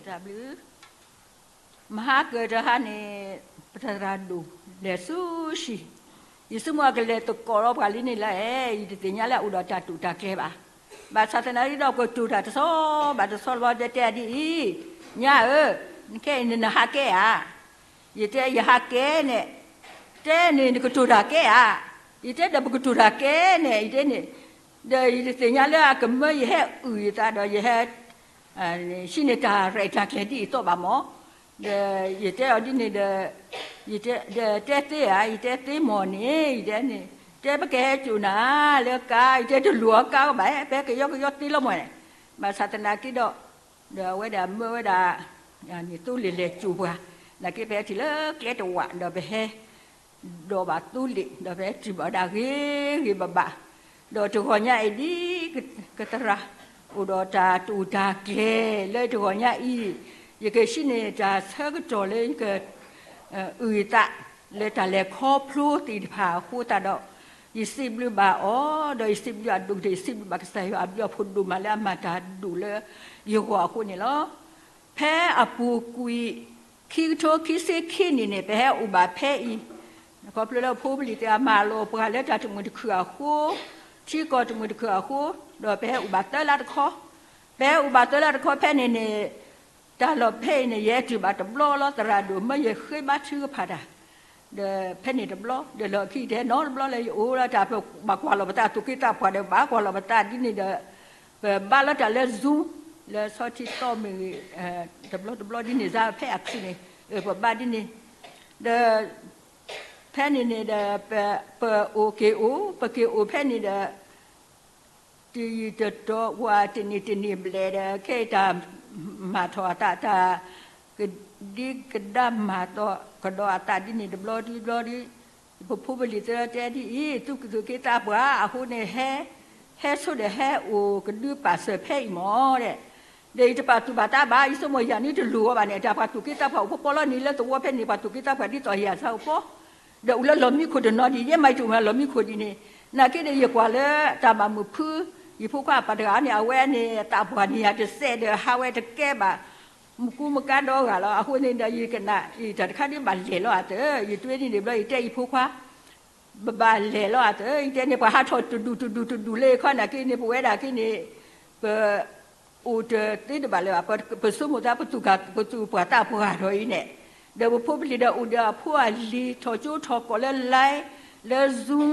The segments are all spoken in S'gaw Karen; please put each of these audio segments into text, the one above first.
တၢ်ဘျုး, မဟါကၢၤတဟါန့ၣ် ပသရၣ်ဒိၣ်လဲၤဆူဟံၣ်, ယဆိကမိၣ်အကလဲၤသကိးလီၤပှၤလံန့ၣ်လၢအဲၣ်, ယတသ့ၣ်ညါလၢအအိၣ်ဒီးတၢ်တိာ်တၢ်ကျဲၤဘၣ်. ဘၣ်ဆၣ်သနာ်က့ဒီး ကတိၤတၢ်တဆီဘၣ်တဆီလီၤ တဲတဲဒ်အံၤ, ညါဧၢ, နခဲအံၤနနဟးကဲဧါ. ယတဲယဟးကဲန့ၣ်, တဲန့ၣ်နကတိၤတၢ်ကဲဧါ. ယတဲဒီးပကတိၤတၢ်ကဲန့ၣ် ယတဲန့ၣ်, ဒီးယတသ့ၣ်ညါလၢအကမၢယဟဲအုၣ်ယသးဒီးယဟဲ ဟံးန့ၢ်တၢ်ရဲၣ်တၢ်ကျဲၤဒ်အံၤသီၣ်ဘၣ်မၢ်. ဒီးယတဲအီၤဒ်န့ၣ်ဒီး, ယတဲ, ဒီးတဲသ့ဧါ, ယတဲသ့မၢ်န့ၣ်, ယတဲန့ၣ်, တဲပကဟဲစိာ်နၤလၢကါ, ယတဲတလိၣ်အီၤကါဘၣ်, ပဟဲကယီကယီသ့လီၤမၢ်န့ၣ်. ဘၣ်ဆၣ်သနာ်က့ဒီး, ဒီးအဝဲဒၣ်မၢဝဲဒၣ် န့ၣ်သိလ့ၣ်လဲၤစိာ်ပှၤ, နာ်က့ပဟဲတုၤလၢကျဲတဝာ် ဒီးပဟဲဒိးဘၣ်သိလ့ၣ် ဒီးပဟဲတုၤဘၣ်ဝဲဒၣ်ဂ့ၤဂ့ၤဘၣ်ဘၣ်, ဒီးတဂီၤညါအံၤဒ် ကသရၣ် အိၣ်ဒီးတၢ်တိာ်တၢ်ကျဲၤလၢတဂီၤညါအံၤ, ယကဟံးန့ၢ်တၢ်ဆၢကတီၢ်လၢယက အုၣ်ယသး လၢတၢ်လဲၤခီဖျိသ့ၣ်တဖၣ်အဃိသတးဒီး, ယစံးဘျုးဘၣ်အီၤ, ဒီးယစံးဘျုးအဒိၣ်ကတၢၢ် ယစံးဘျုးဘၣ်ကစၢ်ယွၤအဘျုးအဖှိၣ်ဒိၣ်မးလၢအမၤတၢ်ဒိၣ်လၢယဂီၢ်အဃိန့ၣ်လီၤ. ဖဲအပူၤကွံာ် ခံကထိခံဆံခံနံၣ်န့ၣ် ပဟဲအိၣ်ဘၣ်ဖဲအံၤ, ခီဖျိလၢဖိပလံၤသ့ၣ်အမၤလီၤပှၤလၢတၢ်တမုာ်တခုၣ်အဃိ, ထံကီၢ်တမုာ်တခုၣ်အဃိ, ဒီးပဟဲအိၣ်ဘၣ်သၢလါတခီ, ပဟဲအိၣ်ဘၣ်သၢလါတခီဖဲန့ၣ်န့ၣ် တၢ်လီၢ်ဖဲအံၤန့ၣ် ယဟဲတုၤဘၣ်တဘျီလီၤ သရၣ်ဒိၣ်မၢယဃ့ဘါထုကဖၣ်တၢ်, ဒီးဖဲန့ၣ်တဘျီ, ဒီးလီၢ်ခံကတၢၢ်နီတဘျီလၢယအိၣ်လၢတၢ်ပဘၣ်ကွၢ်လီၤပသးသူၣ်က့သးပှၢ်ဒီး ဘၣ်ကွၢ်လီၤပသးဒ်န့ၣ်ဒီး, ပဘါလီၤတၢ်လၢ Zoom လၢဆီထံသီမ့ၢ်ဂ့ၤ, တဘျီတဘျီဒ်န့ၣ် စါဖဲအခူၣ်န့ၣ်, ပဘါဒ်န့ၣ်, ဒီး ဖဲန့ၣ်န့ၣ်ဒီး, ပအိၣ်က့ၤအိၣ်, ပက့ၤအိၣ်ဖဲန့ၣ်ဒီး တယံာ်တတီၤ ဝၤတနံၤတနံၤဘျဲၣ်ဒီး ခဲအံၤတၢ်မၤထီၣ်အသး တၢ်ကဒံကဒါမၤသီကဒီးအသးဒ်န့ၣ်တဘျီဒ်ဘျီဒ်, ပဖိပလံၤသၢတဲဒ်အံၤ, သူၣ်က့သးပှၢ်အဃိန့ၣ် ဟဲ, ဟဲဆိဒီးဟဲအိၣ်ကဒုပာ်စၢၤဖဲအံၤမၢ်ဒီး, ဒီးယတပာ်သူၣ်ပာ်သးဘၣ်, ယဆိကမိၣ်ယၤန့ၣ်တလိၣ်အီၤဘၣ်န့ၣ်, တၢ်ပှၤသူၣ်က့သးပှၢ်အိၣ်ဖီဖီလီၤန့ၣ် လၢသဝီဖဲန့ၣ် ပှၤသူၣ်က့သးပှၢ်ဒ်သိးယၤစၢ်အိၣ်ဖီ ဒီးအိၣ်လၢလီၢ်မံခိၣ်တနီၤဒ်အံၤ, ယဲမၤယတအိၣ်မးလၢလီၢ်မံခိၣ်ဒ်န့ၣ်, နာ်က့ဒီးယကွၢ်လၢတၢ်ဘၣ်မုာ်ဖု, ယဖိခွါအပၢ်တဂၤန့ၣ် အဝဲန့ၣ် သးပှၢ်န့ၣ်ယၤတစဲးဒီး ဟးဝဲတကဲဘၣ်, မကူမကၤဒီဂၤလီၤ. အဃိန့ၣ်ဒီး ယကနၣ်အံၤ တၢ်တခါဒ်ဘၣ်လဲၤလီၤအသး, ယတွ့ဒ်န့ၣ်ဘျီ ယတဲယဖိခွါ ဘၣ်လဲၤလီၤအသး, ယတဲန့ၣ် ပှၤဟးထီၣ်တဒူၣ်တဒူၣ်တဒူၣ်လၢအခီနာ်က့န့ၣ် ပဝဲဒၣ်က့န့ၣ် ပ အိၣ်တသ့တဘၣ်လၢၤဘၣ်, ပဆိကမိၣ်သး ပသူၣ်ပှၢ်သးပှၢ်ထီၣ်အံၤန့ၣ်, ဒီးပဖိပလံၤဒီးအိၣ်ဒီးအဖိအလံၤ ထီၣ်ကၠိထီၣ်ကီၢ်လၢ live လၢ Zoom,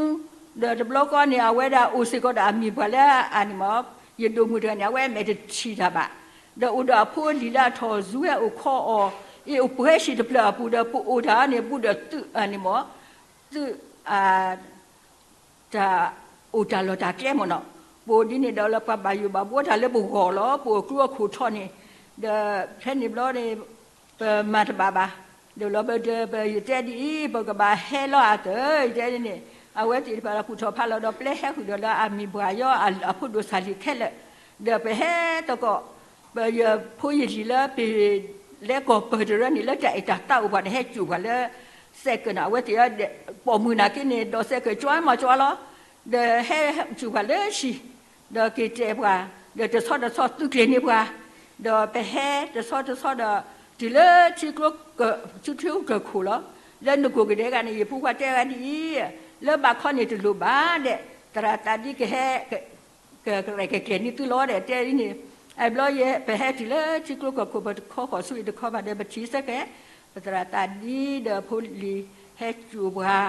ဒီးတဘျီဃီန့ၣ် အဝဲဒၣ်အိၣ်စ့ၢ်ကီးဒီးအမံၤပှၢ်လၢအန့ၣ်မၢ်, ယဒိၣ်မုၣ်တဂၤန့ၣ် အဝဲမဲာ်တထံၣ်တၢ်ဘၣ်, ဒီးအိၣ်ဒီးအဖိအလံၤလၢအထီၣ် Zoom ဝဲအိၣ်ခီအီၤ, အ့ၣ်အိၣ်ပှဲၤဆံးတဖျၢၣ်အပူၤဒီး ပအိၣ်တၢ်န့ၣ် ဘူးဒီးသုးအန့ၣ်မၢ်, သုး တၢ်အိၣ်တၢ်လီၢ်တၢ်ကျဲမ့ၢ်နီၤ, ပအိၣ်ဒ်န့ၣ်ဒီးလၢပှၤဘၣ်ယိၣ်ဘၣ်ဘှီတၢ်လၢပဂီၢ်လီၤ, ပအိၣ်ကျူအခိၣ်ထီၣ်န့ၣ်, ဒီးဖဲန့ၣ်ဘျီန့ၣ် ပမၤတဘၣ်ဘၣ်, ဒီးလီၤဘၣ်ဒီး ပယတဲဒ်အံၤ ပကဘၣ်ဟဲလီၤအသး, ယတဲန့ၣ်, အဝဲသ့ၣ်တဖၣ်လီၤကူၣ်ထီၣ်ဖးလီၤဒီး ပျဲဟဲဃုာ်ဒီးလၢအမံၤပှၢ်ယီၤ အဖိဒိၣ်စၢ်လံခဲလၢာ်, ဒီးပဟဲသကိး ပယဖိယလံၤလၢပလဲၤကီၢ်ပၢၢ်တရၢန့ၣ် လၢတၢ်အဲၣ်တၢ်သးအိၣ်ပှၤန့ၣ် ဟဲစူးပှၤလၢ စဲးကၢးန့ၣ်, အဝဲသ့ၣ်ပိာ်မုၣ်နာ်က့န့ၣ် ဒီးစဲးကၢးကွၢ်မၤကွၢ်လီၤ, ဒီးဟဲစူးပှၤလၢဟံၣ်, ဒီးက့ၤတဲပှၤ, ဒီးတဆီတဆီသုးကျဲၤန့ၢ်ပှၤ, ဒီးပဟဲတဆီတဆီဒီး တုၤလၢထံကျိ ထံကျိကၢၢ်ခိၣ်လီၤ, လၢနကိာ်ကဒဲကန့ၣ် ယဖိခွါတဲဝဲဒ်အံၤ, လၢဘၣ်ခီန့ၣ်တလိၣ်ဘၣ်ဒီး သရၣ်သးဒ်ကဟဲ ကရဲၣ်ကကျဲၤန့ၢ်သုလီၤဒီး တဲဒ်န့ၣ်, အဘျီယဲ ပဟဲတုၤလၢထံကျိကီၢ်ခိၣ် ပတခီဃီၤဆူအံၤတခီဘၣ်ဒီး ပထံၣ်စ့ၢ်ကီး ပသရၣ်သးဒ်ဒီးဖိလံၤဟဲစူးပှၤ,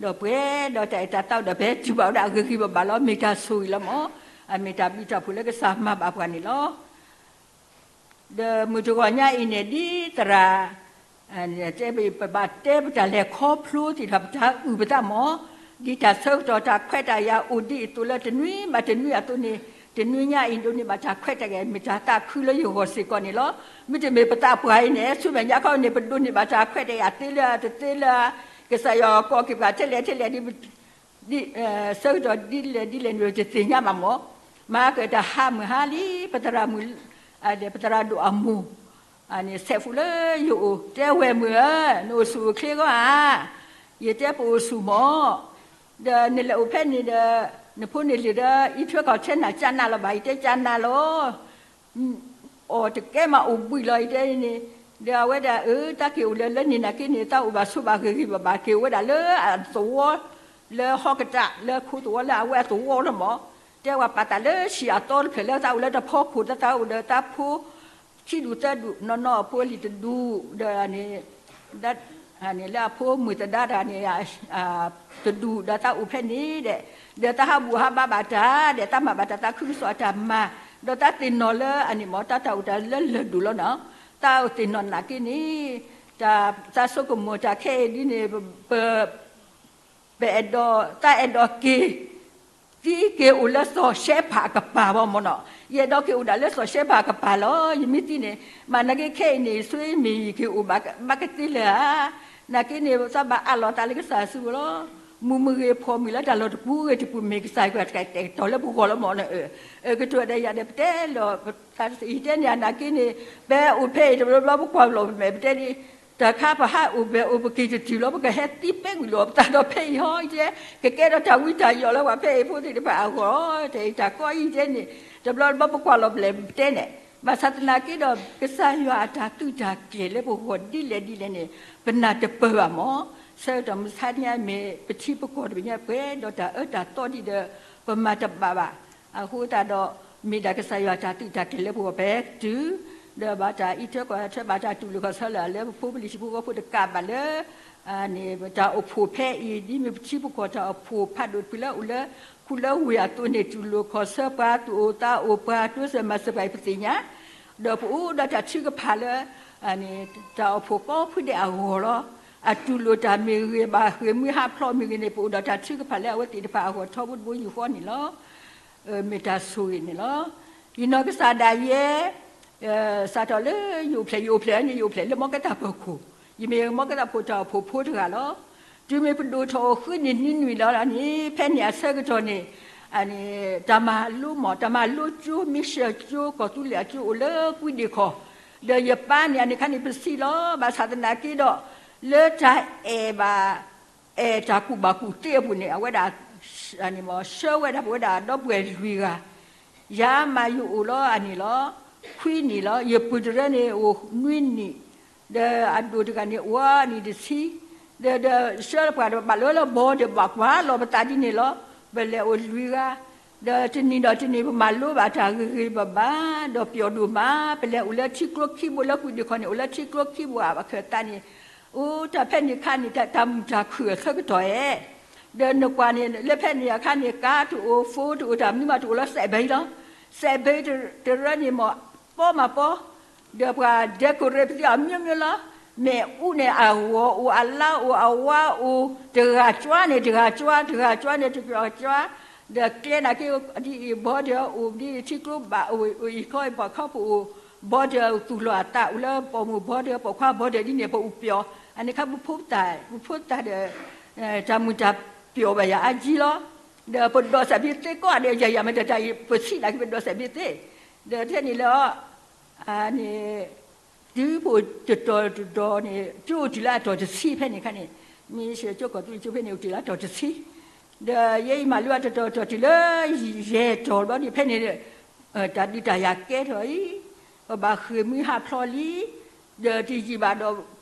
ဒီးပှဲၤဒီးတၢ်အဲၣ်တၢ်သးဒီး ပဟဲတုၤဘၣ်ဝဲဒၣ်ဂ့ၤဂ့ၤဘၣ်ဘၣ်လီၤ, မ့ၢ်တၢ်ဆိၣ်ဂ့ၤလီၤမၢ်, အမ့ၢ်တၢ်ဘျုးတၢ်ဖှိၣ်လၢကစၢ်မၤဘၣ်ပှၤန့ၣ်လီၤ. ဒီးမုၢ်တဂီၤညါအံၤန့ၣ် ဒ်သရၣ် တဲ ပဘၣ်တဲပတၢ်လဲၤခီဖျိသ့ၣ်တဖၣ် ပတၢ်အုၣ်ပသးမၢ်, ဒ်တၢ်ဆၢကတီၢ်တၢ်ခွဲးတၢ်ယာ်အိၣ်ဒ်အသိးလၢတနွံဘၣ်တနွံအသိးန့ၣ်, တနွံညါအံၤဒိးန့ၢ်ဘၣ်တၢ်ခွဲးတၢ်ယာ် မ့ၢ်တၢ်သးခုလၢယဂီၢ်စ့ၢ်ကီးန့ၣ်လီၤ. မ့တမ့ၢ်ပသးပှၢ်အံၤန့ၣ် ဆူမဲာ်ညါခီန့ၣ် ပဒိးန့ၢ်ဘၣ်တၢ်ခွဲးတၢ်ယာ်သ့လၢတသ့လၢ ကစၢ်ယွၤကိးက့ၤပှၤထဲလဲၣ်ထဲလဲၣ် ဒ် ဆၢကတီၢ်ဒ်လဲၣ်ဒ်လဲၣ်န့ၣ် တသ့ၣ်ညါဘၣ်မၢ်. မၤကတၢၢ်ဟါမုၢ်ဟါလံ ပသရၣ်မုၣ် ပသရၣ်ဒိၣ်အမိၢ် န့ၣ် ဆဲးဖူးလၢယအိၣ် တဲဝဲၢ်မုၣ်ဧၢ, နအိၣ်ဆူၣ်အိၣ်ချ့ဂီၢ်ဧါ. ယတဲပအိၣ်ဆူၣ်မၢ်, ဒီးနလဲၤအိၣ်ဖဲန့ၣ်ဒီး နဖိနလံၤဒီး အံးထွဲကွၢ်ထွဲနၤကနၣ်လီၤဘၣ်, ယတဲကနၣ်လီၤ. အီၣ်တကဲမးအိၣ်ဘှံးလီၤအံၤတဲန့ၣ်, ဒီးအဝဲဒၣ်အၢ တၢ်က့ၤအိၣ်လၢလၢန့ၣ်နာ်က့န့ၣ် တၢ်အိၣ်ဘၣ်ဆိးဘၣ်ဂ့ၤဂ့ၤဘၣ်ဘၣ် က့ၤအိၣ်ဝဲဒၣ်လၢအသဝီ လၢဟီၣ်ကတၢၢ်လၢခိသဝီလၢအဝဲအသဝီလီၤမး, တဲဝဲပာ်တၢ်လၢဆံးအသီတဖျၢၣ်လၢတၢ်အိၣ်လၢတၢ်ဖီခိၣ် တၢ်အိၣ်ဒီးတၢ်ဖိ ခံဒူၣ်သၢဒူၣ် နီၢ်နီၢ်အဖိအလံၤတဒူၣ် ဒီးန့ၣ် န့ၣ်လၢအဖိမုၣ်သဒါတၢ်န့ၣ် တဒူၣ်ဒီးတၢ်အိၣ်ဖဲန့ၣ်ဒီး, ဒီးတၢ်ဟးဘူၣ်ဟးဘါဘၣ်တၢ်ဒီး တၢ်မၤဘၣ်တၢ်သးခုကစီၣ်အတၢ်မၤ, ဒီးတၢ်သ့ၣ်နီၣ်လၢအန့ၣ်မး တၢ်တၢ်အိၣ်တၢ်လၢလၢၢ်ဒိၣ်လီၤနီၤ, တၢ်သ့ၣ်နီၣ်နာ်က့န့ၣ် တၢ်သးဆိကမိၣ်တၢ်ခဲအံၤဒ်န့ၣ် ပ ပအဲၣ်ဒိး တၢ်အဲၣ်ဒိးက့ၤ သံက့ၤအိၣ်လၢစီၤၡဲဖးအကပၤဘၣ်မ့ၢ်နီၤ, ယအဲၣ်ဒိးက့ၤအိၣ်ဒၣ်လၢစီၤၡဲဖးအကပၤလီၤ ယမ့ၢ်သံန့ၣ်, မ့ၢ်နာ်က့ခဲအံၤန့ၣ် ဆိမ့ၢ်ယက့ၤအိၣ်ဘၣ်ကသ့လၢၤဧါ, နာ်က့န့ၣ် သးဘၣ်အးလီၤသးလၢကစၢ်စုပူၤလီၤ, မုၢ်မ့ၢ်ဂ့ၤဖှီၣ်မ့ၢ်လၢတၢ်လီၢ်တပူၤဂ့ၤတပူၤ မ့ၢ်ကစၢ်ယွၤတၢ်ကတဲာ်ကတီၤလၢပဂီၢ်လီၤမ့ၢ်နီၤ, ကတိၤဒီးယၤဒီးပတဲလီၤ, ယတဲန့ၣ် နာ်က့န့ၣ် ပအိၣ်ဖဲအံၤတဘျီဘျီပကွၢ်လီၤပမဲာ်ပတဲဒ် တၢ်ခါပဟးအိၣ်ဘဲၣ်အိၣ်ပက့ၤတတုၤလီၤ ပကဟဲသံပဲကွံာ်လီၤပသးဒီးဖဲအံၤဟီ ယတဲ ကကဲထီၣ်တၢ်ဝံတၢ်ယိာ်လၢပှၤဖဲအံၤဖိသ့ၣ်တဖၣ်အဂီၢ် တၢ်အံၤတၢ်ကီအံၤယတဲန့ၣ် တဘျီဘျီပကွၢ်လီၤပမဲာ်ပတဲန့ၣ်, ဘၣ်ဆၣ်သနာ်က့ဒီး ကစၢ်ယွၤအတၢ်သုးတၢ်ကျဲၤလၢပဂီၢ်ဒ်လဲၣ်ဒ်လဲၣ်န့ၣ် ပနၢ်တပၢၢ်ဘၣ်မ့ၢ်, ဆၢကတီၢ်မုၢ်ဆါညါမ့ၢ်ပထံပကီၢ်တဘ့ၣ်ညါပှဲၤဒီးတၢ်အၢတၢ်သီဒ်ဒီး ပမၤတဘၣ်ဘၣ် အဃိသတးဒီး မ့ၢ်ဒၣ်ကစၢ်ယွၤတၢ်သုးတၢ်ကျဲၤလၢပဂီၢ်ဖဲတုၤ, ဒီးဘၣ်တၢ်အံးထွဲကွၢ်ထွဲဘၣ်တၢ်တူၢ်လိာ်ခီၣ်ဆၢလၢာ်လၢပဖိပလံၤထံဖိကီၢ်ဖိတကးဘၣ်လၢ တၢ်အိၣ်ဖှိၣ်ဖဲအံၤ ဒ်မ့ၢ်ပထံပကီၢ်တၢ်အိၣ်ဖှိၣ်ဖးဒိၣ်တဖုလၢအိၣ်လၢ ခူလၢဝ့ၢ်အသိးန့ၣ် တူၢ်လိာ်ခီၣ်ဆၢပှၤ သူၣ်အိၣ်သးအိၣ်ပှၤ တိစၢၤမၤစၢၤပှၤအံၤပသ့ၣ်ညါ, ဒီးပအိၣ်ဒီးတၢ်ထုကဖၣ်လၢ တၢ်အိၣ်ဖှိၣ်ကိးဖုဒဲးအဂီၢ်လီၤ. အတူၢ်လိာ်တၢ်မ့ၢ်ဂ့ၤ ဘၣ်ဃ့ၢ်မှံဟးဖျိးမ့ၢ်ဂ့ၤန့ၣ် ပအိၣ်ဒီးတၢ်ထုကဖၣ်လၢအဝဲသ့ၣ်တဖၣ်အဂီၢ်ထီဘိတဘိယူၢ်ဃီန့ၣ်လီၤ. မ့ၢ်တၢ်ဆိၣ်ဂ့ၤန့ၣ်လီၤ. ယနီၢ်ကစၢ်ဒၣ်ယဲ စးထီၣ်လၢယအိၣ်ဖျဲၣ် ယအိၣ်ဖျဲၣ်န့ၣ် ယအိၣ်ဖျဲၣ်လၢမီကဲတၢ်ဖီခိၣ်, ယမ့ၢ်မီကဲတၢ်ဖီခိၣ်တၢ်အိၣ်ဖှိၣ်ဖိတဂၤလီၤ. တုၤမ့ၢ်ပဒိၣ်ထီၣ်အိၣ်ဃုနံၣ်နွံနံၣ်လီၤန့ၣ် ဖဲန့ၣ်အဆၢကတီၢ်န့ၣ် တၢ်မၤလိမ့ၢ် တၢ်မၤလိကၠိ မ့ၢ်စၢၤကၠိ ကီၢ်သူလ့ၤအကၠိအိၣ်လၢကွံဒ့ၣ်ခီၣ်, ဒီးယပၢ်န့ၣ် အန့ၣ်ခါန့ၣ် ပဆံးလီၤ ဘၣ်ဆၣ်သနာ်က့ဒီး လၢတၢ်အဲၣ်ဘၣ် အဲၣ်တၢ်ကူၣ်ဘၣ်ကူၣ်သ့အပူၤန့ၣ် အဝဲဒၣ် ဆှၢဝဲဒၣ်ပဝဲဒၣ်ဒီပုၢ်ဝဲၢ်လွံၢ်ဂၤ, ယၤမးယအိၣ်လီၤအန့ၣ်လီၤ, ခွံနံၣ်လီၤ. ယပုၢ်တရၢန့ၣ်အိၣ်နွံနံၣ်, ဒီးအဒိၣ်တဂၤန့ၣ်အိၣ်အနံၣ်တဆံ, ဒီး ဒီးဆှၢပှၤဒီးဘၣ်လၢလၢဘီဒီးဘၣ်ကွၢ်လီၤပသးဒ်န့ၣ်လီၤ. ပလဲၤအိၣ်လွံၢ်ဂၤ, ဒီးတနံၤဒီးတနံၤပမၤလိဘၣ်တၢ်ဂ့ၤဂ့ၤဘၣ်ဘၣ်, ဒီးပျီဒိၣ်မး ပလဲၤအိၣ်လၢထံကျိခံဘိလၢကွံဒ့ၣ်ခီၣ်န့ၣ် အိၣ်လၢထံကျိခံဘိအခၢၣ်သးန့ၣ်, အိၣ်တၢ်ဖဲန့ၣ်အခါန့ၣ် တၢ်မုာ်တၢ်ခုၣ်အဆၢကတီၢ်ဧါ, ဒီးနကွၢ်န့ၣ် လၢဖဲန့ၣ်အခါန့ၣ် ကါတအိၣ် ဖိတအိၣ် တၢ်မနုၤမးတအိၣ်လၢ စဲးဘ့လီၤ. စဲးဘ့တရၢန့ၣ်မ့ၢ် ပီမးပီ, ဒီးပှၤ decorate ပသ့ၣ်အီၤ မျိုးမျိုးလီၤ. မ့ၣ်အူန့ၣ် အဂီၤအိၣ် အလါအိၣ် အဝါအိၣ်, တဂၤကွၢ်န့ၣ် တဂၤကွၢ် တဂၤကွၢ်န့ၣ် တဂၤကွၢ်, ဒီးကျဲနာ်က့ ဒ်အံၤ ဘီဒီးအိၣ် ဒ်အံၤ ထံကျိဘၣ်အိၣ် အံၤခီအံၤ ပှၤခီပအိၣ် ဘီဒီးသူၣ်လီၤအသးအိၣ်လၢပိာ်မုၣ်ဘီဒီးပိာ်ခွါဘီဒီးဒ်န့ၣ် ပအိၣ်ပျီ, အန့ၣ်ခါပဖိသၣ် ပဖိသၣ်ဒီး တၢ်မုာ်တၢ်ပျီဘၣ်ယၤအါကံလီၤ. ဒီးပဒိးစဲးဘ့သ့ကိးဂၤဒဲး ယၤယၤမ့ၢ်တၢ်တၢ်အံၤ ပဆံးနာ်က့ ပဒိးစဲးဘ့သ့, ဒီးထဲန့ၣ်လၢ န့ၣ် တုၤပအိၣ်တတီၤတတီၤန့ၣ် ကၠိအိၣ်တုၤလၢအတီၢ်တဆံဖဲန့ၣ်ခါန့ၣ်, မ့ၢ်စၢၤကၠိ ကီၢ်သူလ့ၤကၠိဖဲန့ၣ် အိၣ်တုၤလၢအတီၢ်တဆံ, ဒီးယဲအံၤမၤလိအတီၢ်တီၢ်တုၤလၢ ယဲၢ်တီၤဘျီန့ၣ် ဖဲန့ၣ် တၢ်ဒုးတၢ်ယၤကဲထီၣ်အံၤ, ပဘၣ်ဃ့ၢ်မှံဟးဖျိးလံ, ဒီးတယံာ်ဘၣ်ဒီး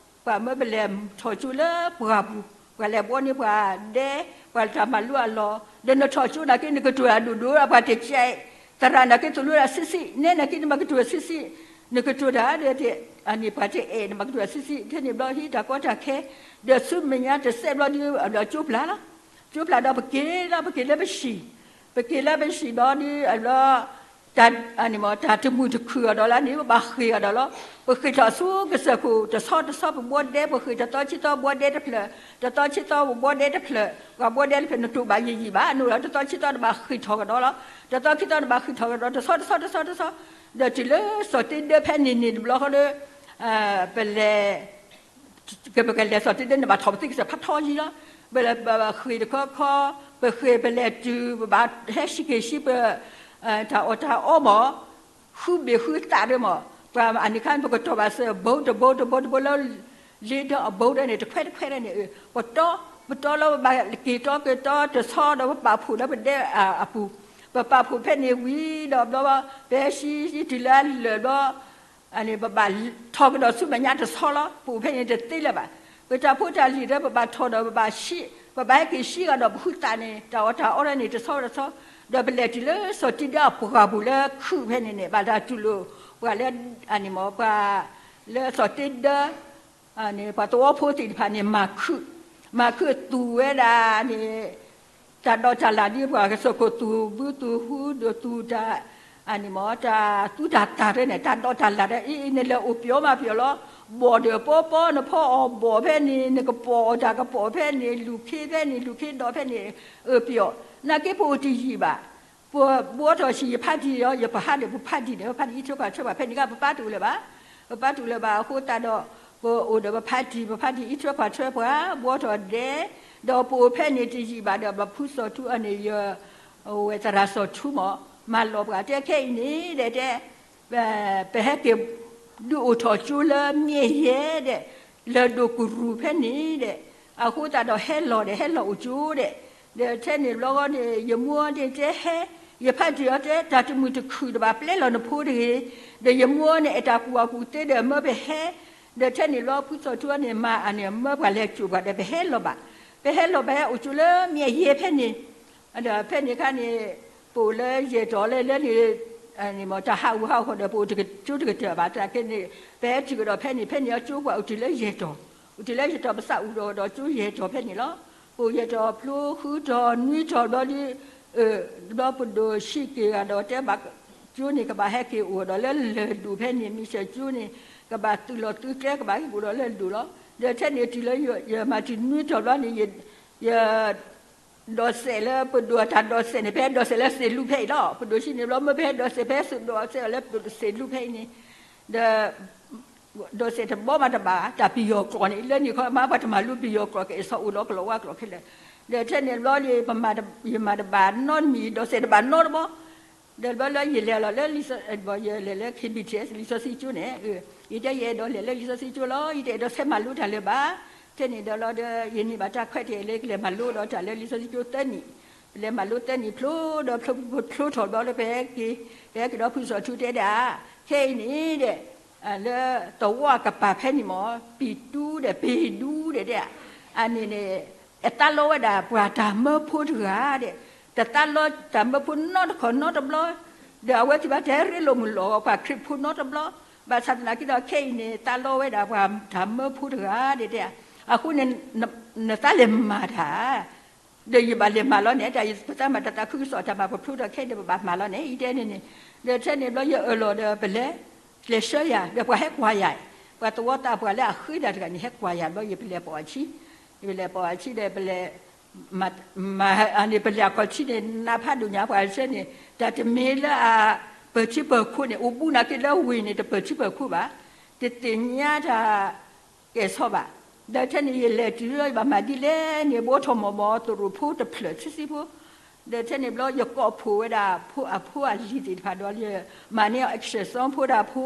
ပှၤမၢပလဲၤထီၣ်ကၠိလၢပှၢ်ပူၤ, ပှၤလဲၤဘှီန့ၢ်ပှၤဒဲ, ပှၤတၢ်မၤလိအလီၢ်, ဒီးနထီၣ်ကၠိနာ်က့ နကတိၤတၢ်ဒိၣ်ဒိၣ် ပှၤတကဲ, သရၣ်နာ်က့ သိၣ်လိတၢ်ဆံးဆံး, နဲနာ်က့ နမၤကတိၤဆံးဆံး, နကတိၤတၢ်ဒီး အန့ၣ်ပှၤတအဲၣ် နမၤကတိၤဆံးဆံး, ထဲန့ၣ်ဘျီဟံးတၢ်ကီတၢ်ခဲ, ဒီးဆူမဲာ်ညါတစဲးဘျီဒီး ဘျီကၠိပျၢ်လီၤ. ကၠိပျၢ်ဒီးပက့ၤလီၤ ပက့ၤလၢပဟံၣ်, ပက့ၤလၢပဟံၣ်ဘျီဒီး ဘျီ တၢ် တၢ်တမုာ်တခုၣ်အီၤဒီးလၢန့ၣ် ပဘၣ်ဃ့ၢ်အီၤဒီးလီၤ. ပဃ့ၢ်ထီၣ်ဆူကစၢၢ်ခိၣ် တဆီတဆီပဘှီဒဲ, ပဃ့ၢ်တသီဆံသီဘှီဒဲတဖျၢၣ်, တသီဆံသီပဘှီဒဲတဖျၢၣ်, ပှၤဘှီဒဲတဖျၢၣ် နတိာ်ဘၣ်ယံာ်ယံာ်ဘၣ်, နအိၣ်ဒီးတသီဆံသီတဘၣ်ဃ့ၢ်ထီၣ်ကဒီးလီၤ. တသီခံသီတဘၣ်ဃ့ၢ်ထီၣ်ကဒီး တဆီတဆီတဆီတဆီ, ဒီးတုၤလၢစီၤတ့ဒၢဖဲန့ၣ်န့ၣ်တဘျီဃီဒီး ပလဲၤ ကပကလဲၤစီၤတ့ဒၢန့ၣ် ဘၣ်ထီၣ်ပသံကစၢၢ်ဖးထီယံာ်လီၤ. ပလဲၤပဃ့ၢ်တခီခီ, ပဃ့ၢ်ပလဲၤတုၤ ပဘၣ်ဟဲဆံက့ၤဆံပ တၢ်အီၣ်တၢ်အီမး, ဃုဘ့ၣ်ဃုသးဒၢမး, ပှၤအန့ၣ်ခါ ပကတီၤဘၣ်စၢၤ ဘိတဘိတဘိတဘိလၢ လ့ဒီးအဘိဒၢန့ၣ် တခွဲတခွဲဒၢန့ၣ်, ပတီ ပတီလၢပဘၣ်က့ၤတီက့ၤတီတဆီဒီး ပပာ်ဖှိၣ်လၢပဒဲအပူၤ, ပပာ်ဖှိၣ်ဖဲန့ၣ်ဝံၤဒီးဘျီ ပဟဲဆံတုၤလၢအလၢာ်ဘျီ ပဘၣ်ထီၣ်ကဒီးဆူမဲာ်ညါတဆီလီၤ. ပအိၣ်ဖဲန့ၣ်တသ့လၢၤဘၣ်. ပတၢ်ဖိတၢ်လံၤဒီး ပဘၣ်ထီၣ်ဒီး ပဘၣ်ဟဲက့ၤစံးဂၤဒီးပဃုသးန့ၣ် တၢ်အီၣ်တၢ်အီဒၣ်န့ၣ်တဆီတဆီ, ဒီးပလဲၤတုၤလၢစီၤတံဒၢအပှၢ်ပူၤလၢခုးဖဲန့ၣ်န့ၣ် ဘၣ်တၢ်တူၢ်လိာ်ပှၤလၢ အန့ၣ်မ့ၢ်ပှၤလၢစီၤတံဒၢ န့ၣ် ပှၤသဝီဖိသ့ၣ်တဖၣ်န့ၣ် မၤခုး, မၤခုးသူၣ်ဝဲဒၣ်န့ၣ် တၢ်ဒိးတၢ်လၣ်ဒ်ပှၤကစၢၢ်ခိၣ်သူၣ်ဘုသူၣ်ဟုဒီးသူၣ်တၢ် န့ၣ်မ့ၢ် တၢ်သူတၢ်သၣ်တဖၣ်န့ၣ် တၢ်ဒိးတၢ်လၣ်ဒီး အံၤ နလဲၤအိၣ်ပျီမးပျီလီၤ. ဘီၣ်ဒီးပီပီ နဖီအီၣ်ဘီၣ်ဖဲန့ၣ် နကပီၣ်အီၣ်တၢ်ကပီၣ်ဖဲန့ၣ် လူၢ်ခ့ဖဲန့ၣ် လူၢ်ခ့ဒီးဖဲန့ၣ် အပျီၣ် နာ်က့ပအိၣ်တယံာ်ဘၣ်. ပဘှီထီၣ်ဆံးယဖါတံၢ်ဒီး ယပဟးဒီးပဖါတံၢ်န့ၣ် ပဖါတံၢ်အံးထွဲကွၢ်ထွဲပှၤဖဲန့ၣ်က ပပၢ်တအိၣ်လၢၤဘၣ်. ပပၢ်တအိၣ်လၢၤဘၣ်အဃိသတးဒီး ပအိၣ်ဒီးပဖါတံၢ် ပဖါတံၢ်အံးထွဲကွၢ်ထွဲပှၤ ဘှီထီၣ်ဒဲး, ဒီးပအိၣ်ဖဲန့ၣ်တယံာ်ဘၣ်ဒီး ဘၣ်ဖုစီၤထူအန့ၣ် ယဝဲၢ်သရၣ်စီၤထူမ့ၢ် မၤလီၤပှၤတဲခဲအံၤန့ၣ်ဒီးတဲ ပဟဲက့ၤဒုးအိၣ်ထီၣ်ကၠိလၢမ့ၢ်ယဲဒီး လၢၢ်ဒိၣ်ကရူၢ်ဖဲန့ၣ်ဒီး အဃိသတးဒီးဟဲလီၤဒီး ဟဲလီၤအိၣ်ကၠိဒီး ဒီးထဲန့ၣ်ဘျီဃီန့ၣ် ယမိၢ်န့ၣ်တဲဟဲ, ယဖါတံၢ်အီၤတဲ တၢ်တမုာ်တခုၣ်တဘၣ်ပျဲလီၤနဖိတဂ့ၤ, ဒီးယမိၢ်န့ၣ် အဲၣ်တၢ်ကူၣ်ဘၣ်ကူၣ်သ့ဒီးမၢပဟဲ, ဒီးထဲန့ၣ်ဘျီဖုစီၤထူန့ၣ် မၤအန့ၣ် မၢပှၤလဲၤစိာ်ပှၤဒီး ပဟဲလီၤဘၣ်, ပဟဲလီၤဘၣ်ဟဲအိၣ်ကၠိလၢမ့ၢ်ယဲဖဲန့ၣ် ဒီးဖဲန့ၣ်အခါန့ၣ် ပအိၣ်လၢယဲၢ်တီၤလၢလၢန့ၣ် မ့ၢ်တၢ်ဟးဂူာ်ဟးဂီၤဒီး ပအိၣ်တကၠိတကတၢၢ်ဘၣ် တၢ်ခဲန့ၣ် ပဟဲတုၤကဒီးဖဲန့ၣ် ဖဲန့ၣ်အကၠိပှၤအိၣ်တုၤလၢယဲၢ်တီၤ, အိၣ်တုၤလၢယဲၢ်တီၤ ပသးအိၣ်ဒီးကၠိယဲၢ်တီၤဖဲန့ၣ်လီၤ. ပအိၣ်ယဲၢ်တီၤဖျိဃုတီၤနွံတီၤဘျီဒီး ဘျီပဒိၣ်ဆံးက့ၤဂၤဒီးတဲဘၣ် ကၠိန့ၣ် ကဘၣ်ဟဲက့ၤအိၣ်ဒီးလၢလၢၢ်ဒိၣ်ဖဲန့ၣ် မ့ၢ်စၢၤကၠိန့ၣ် ကဘၣ်သုးလီၤသုးကျဲ ကဘၣ်ဟဲက့ၤအိၣ်ဒီးလၢလၢၢ်ဒိၣ်လီၤ. ဒီးထဲန့ၣ်တုၤလၢယမၤတုၤနွံတီၤဘျီန့ၣ် ယ ဒိးစဲးလၢပဒိၣ်အတၢ်ဒိးစဲးန့ၣ် ပဟဲဒိးစဲးလၢသ့ၣ်လူဖဲအံၤလီၤ. ပဒိၣ်ဆံးန့ၣ်ဘျီ မၢပဟဲဒိးစဲး ပဟဲစိာ်ဒိးစဲးအီၤလၢပဒိၣ်သ့ၣ်လူဖဲအံၤန့ၣ် ဒီး ဒိးစဲးတဘီမးတဘၣ် တၢ်ပယီၤကျိာ်န့ၣ် လၢန့ၣ်ခီမး ပှၤတမၤလိပယီၤကျိာ် ကအဲၣ်ဆီအိၣ်လီၤကလီၤဝါကျိာ်ခဲလၢာ်. ဒီးထဲန့ၣ်ဘျီန့ၣ် ယမၤတဘၣ်နီတမံၤ ဒိးစဲးတဘၣ်နီတဘီ ဒီးဘျီလၢယလဲၤလီၤလၢ ယလဲၤလၢ ခ့ဘံၣ်ထံၣ် လံာ်စီဆှံကၠိန့ၣ် ယတဲယအဲၣ်ဒိးလဲၤလၢလံာ်စီဆှံကၠိလီၤ ယတအဲၣ်ဒိးဆဲးမၤလိတၢ်လၢၤဘၣ်. ထဲန့ၣ်ဒီးလီၤဒီး ယန့ၢ်ဘၣ်တၢ်ခွဲးတၢ်ယာ်လၢကလဲၤမၤလိဒီးတၢ်လၢလံာ်စီဆှံကၠိသၢနံၣ်, ပလဲၤမၤလိသၢနံၣ်ဖျိဒီးဖျိထီၣ်ဘျီလၢပဟဲက့ၤ, ပဟဲက့ၤဒီးဖုစီၤထူတဲဒၣ် ခဲအံၤန့ၣ်ဒီး လၢသဝီအကပၤဖဲန့ၣ်မ့ၢ် ပံၤတူဒီးပ့ၤဒူဒီးတဲ အန့ၣ်န့ၣ် အသးလီဝဲဒၣ်ပှၤတၢ်မၢဖိတဂၤဒီး တသးလီတၢ်မၢဖိနီတခီၣ်နီတဘျီ, ဒီးအဝဲသ့ၣ်ဘၣ်တၢ်ရ့လိာ်မုာ်လိာ်အီၤပှၤခရံာ်ဖိနီတဘျီ, ဘၣ်ဆၣ်သနာ်က့ဒီးခဲအံၤန့ၣ် သးလီဝဲဒၣ်ပှၤတၢ်မၢဖိတဂၤဒီးတဲ အဃိန့ၣ် နသးလဲၤမၤတၢ် ဒီးယဘၣ်လဲၤမၤလီၤန့ၣ် တၢ်ယပသးမၤတၢ်သးခုကစီၣ်တၢ်မၤပဖျိထီၣ်ခဲအံၤဒီးပဘၣ်မၤလီၤန့ၣ် ယတဲန့ၣ်န့ၣ်, ဒီးထဲန့ၣ်ဘျီယအၢၣ်လီၤဒီးပလဲၤ, လဲၤဆှၢယၤ ဒီးပှၤဟဲကွၢ်ယၤ, ပှၤသဝီသးပှၢ်လၢအဃ့ဒၣ်တဂၤန့ၣ် ဟဲကွၢ်ယၤဘျီ ယပလဲၤပိာ်အဆံ, ယပလဲၤပိာ်အဆံဒီးပလဲၤ မၤန့ၣ် ပလဲၤအခီၣ်ထံးန့ၣ် နးဖးဒိၣ်ညါပှၤဆှၢန့ၣ် တၢ်တမ့ၢ်လၢအပၢၢ်ထံပၢၢ်ခိၣ်န့ၣ် အိၣ်ဘူးနာ်က့လၢဝ့ၢ်န့ၣ် တပၢၢ်ထံပၢၢ်ခိၣ်ဘၣ်, တသ့ၣ်ညါတၢ် ကဲၣ်ဆိးဘၣ်. ဒီးထဲန့ၣ်ယလဲၤတုၤလၢယဘၣ်မၤဒ်လဲၣ်န့ၣ် ဘှီထီၣ်မီၢ်မီၢ်သရိာ်ဖိတဖျၢၣ်ဆံးဆံးဖိ, ဒီးထဲန့ၣ်ဘျီယကိးဖှိၣ်ဝဲဒၣ်ဖိအဖိအလံၤသ့ၣ်တဖၣ်ဒီး ယမၤန့ၢ်အီၤ exercise ဖိဒၣ်ဖိ,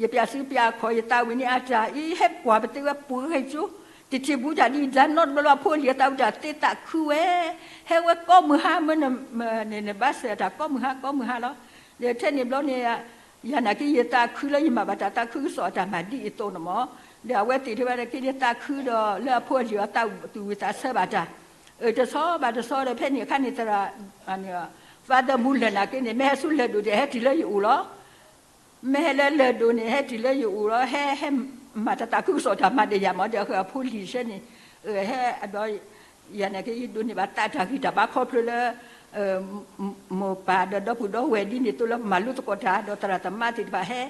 ယပျးစုပျးခီၣ် ယသးဝံၣ်န့ၢ်အတၢ်အံၤ ဟဲကွၢ်ပသ့ဝဲပှဲၤကၠိ, တထံၣ်ဘူးတၢ်ဒ်အံၤ ဒၣ်နီတဘျီလၢအဖိအလံၤအသးဝံၣ်တၢ်သ့သးခုဝဲ, ဟဲဝဲကိးမုၢ်ဟါ မ့ၢ်န့ၣ်နဘၣ်စၢၤတၢ်ကိးမုၢ်ဟါကိးမုၢ်ဟါလီၤ. ဒီးထဲန့ၣ်ဘျီန့ၣ် ယၤနာ်က့ယသးခုလၢယမၤဘၣ်တၢ်သးခုကစီၣ်အတၢ်မၤဒ်အံၤအသိးန့ၣ်မး, ဒီးအဝဲသ့ၣ်ထဲဝဲဒၣ်က့ၤလၢသးခုဒီးလၢအဖိအလံၤအသးဝံၣ်သူၣ်ဝံၣ်သးဆၢဘၣ်တၢ်, တဆီဘၣ်တဆီဒီးဖဲန့ၣ်အခါန့ၣ်သရၣ် Father Muller နာ်က့န့ၣ် မ့ၢ်ဟဲဆူလၢၢ်ဒိၣ်ဒီးဟဲတုၤလၢယအိၣ်လီၤ. မ့ၢ်ဟဲလၢလၢၢ်ဒိၣ်န့ၣ် ဟဲတုၤလၢယအိၣ်လီၤ ဟဲ ဟဲမၤတၢ်သးခုကစီၣ်တၢ်မၤဒီးယၤမး ဒီးအဃိအဖိလံၤဆှၢန့ၣ် ဟဲအဘျီ ယၤနာ်က့ယဒိးန့ၢ်ဘၣ်သးတၢ်ဂံၢ်တၢ်ဘါခီဖျိလၢ မိၢ်ပၢ်ဒီးဒီပုၢ်ဒီဝဲၢ်ဒ်န့ၣ်အသိးလၢပမၤလိသကိးတၢ် ဒီးသရၣ်သမါသ့ၣ်တဖၣ်ဟဲ